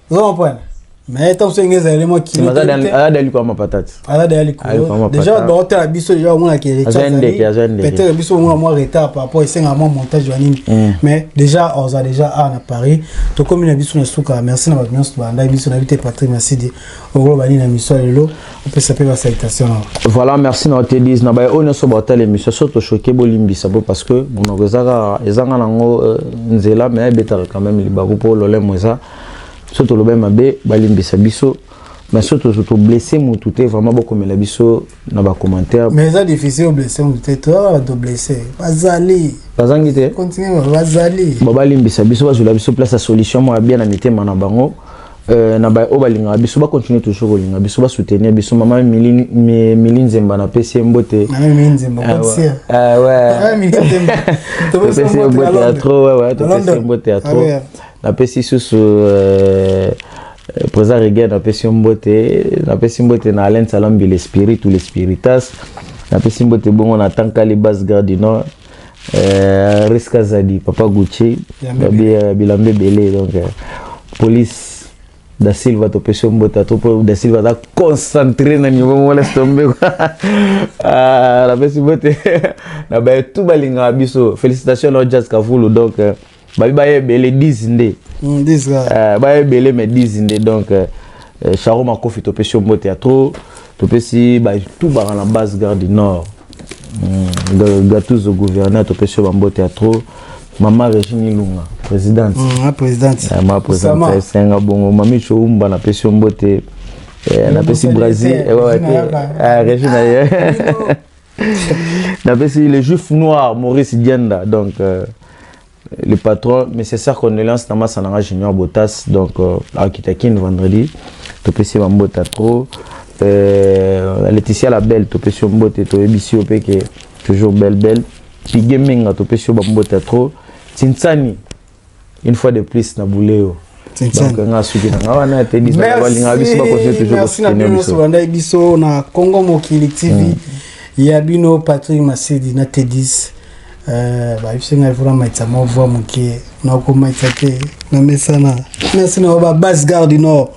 ozo comprendre, mais ntango soki ezaleli mwa kilo. Aza da likolo mapatati. Aza deya likolo déjà, baotala biso déjà, omonaki peut-être biso omona mwa retard par rapport esengaka mwa montage wa nini, mais déjà oza déjà awa na Paris. Tokomi na biso na suka. Merci na bato nyonso bandaki biso. Nayebi te, Patrick Masidi, okoloba nini na miso ya lelo, opesa mpe basalutation na. Voilà, merci na otedis na baye oyo nyonso baotala émission. So tochoke, bolimbisa po parce que monoko ezaka ezanga nango nzela, mais ebetaka quand même libaku mpo lolemo eza. So tolobai mabe, balimbisa biso, mais so toblesse motu te, vraiment bokomela biso na bacommentaire. Mais eza difficile oblesse motu te, toyaka bato blesse bazali. Bazangi te. Continue, bazali. Bo balimbisa biso, bazwela biso place ya solution moko ya bien na mitema na bango. Na baye oyo balingaka biso, bacontinue toujours kolinga biso, basoutenir biso. Mama Mili Nzemba, napesi ye mbote. Topesi ye mbote ya trop, topesi ye mbote ya trop. Napesi susu président Reguer, napesi yo mbote. Napesi mbote na Alain Salambi, le spirit ou le spiritas. Napesi mbote bongo na Tankali, base Gare du Nord, Riska Zadi, papa Gucci, bilamba ebele. Donc police Da Silva, topesi yo mbote ato mpo Da Silva aza concentré na niveau moko, laisse tomber quoi. Napesi mbote na baye tu balingaka biso. Félicitation na Jazz Kavulu. Donc babi baye ebele, 10 nde baye ebele, mais 10 nde. Donc Charo Makofi, topesi yo mbote ya trop. Topesi batu baka na base Gare du Nord, Gatuzo gouverneur, topesi yo bambote ya trop. Mama Régine Ilunga, présidente. Présidente. Ma présidente esenga bongo. Mami Choumba, napesi yo mbote. Napesi Brésil, Régine, napesi le juif noir Maurice Dienda, donc le patron. Mais c'est ça, condoléances na masa nanga Junior Botas, donc akitaki vendredi, topesi bambote ya trop. Laetitia la belle, topesi yo mbote, toyebisi yo mpe ke toujours belle belle. Pige Menga, topesi yo bambote ya trop. Tinsani, une fois de plus na buleo. Donc nga suki na nga wana te, balingaka biso, bacontinue toujours. Merci na bino nyonso bandai biso na Congo Mokili TV ya bino Patrick Masedi na T10. Bayebisi ngai mpona maitisa mwa voi moke, nakomaitisa te na mesana. Merci na ba base Gare du Nord.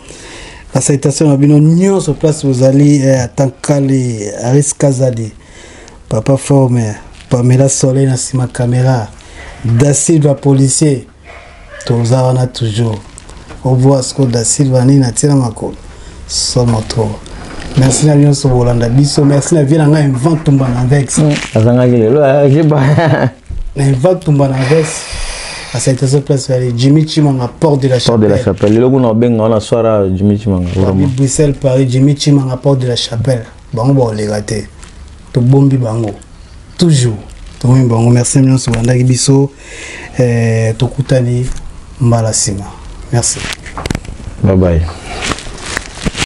Basalutation na bino nyonso place bozali, atankale Aris Kazadi, papa forme Pamela Soleil na nsima caméra, Da Silva policier, toza wana toujours. Obwa siko Da Silva nini atina makolo somo trop. Merci na nyonso bolanda biso. Merci na vie na ngai Invent Tumba na Vex. Azangaki lelo Na Invent Tumba na Vex, basalutation place bali. Jimmy Chimanga, porte de la Porte de la Chapelle. Lelo kuna obenga wana soir Jimmy Chimanga. Vraiment Bruxelles, Paris, Jimmy Chimanga, porte de la Chapelle. Bango baoleka te, tobombi bango toujours, tobombi bango. Merci nyonso bolandaki biso. Tokutani mbala nsima. Merci. Bye bye.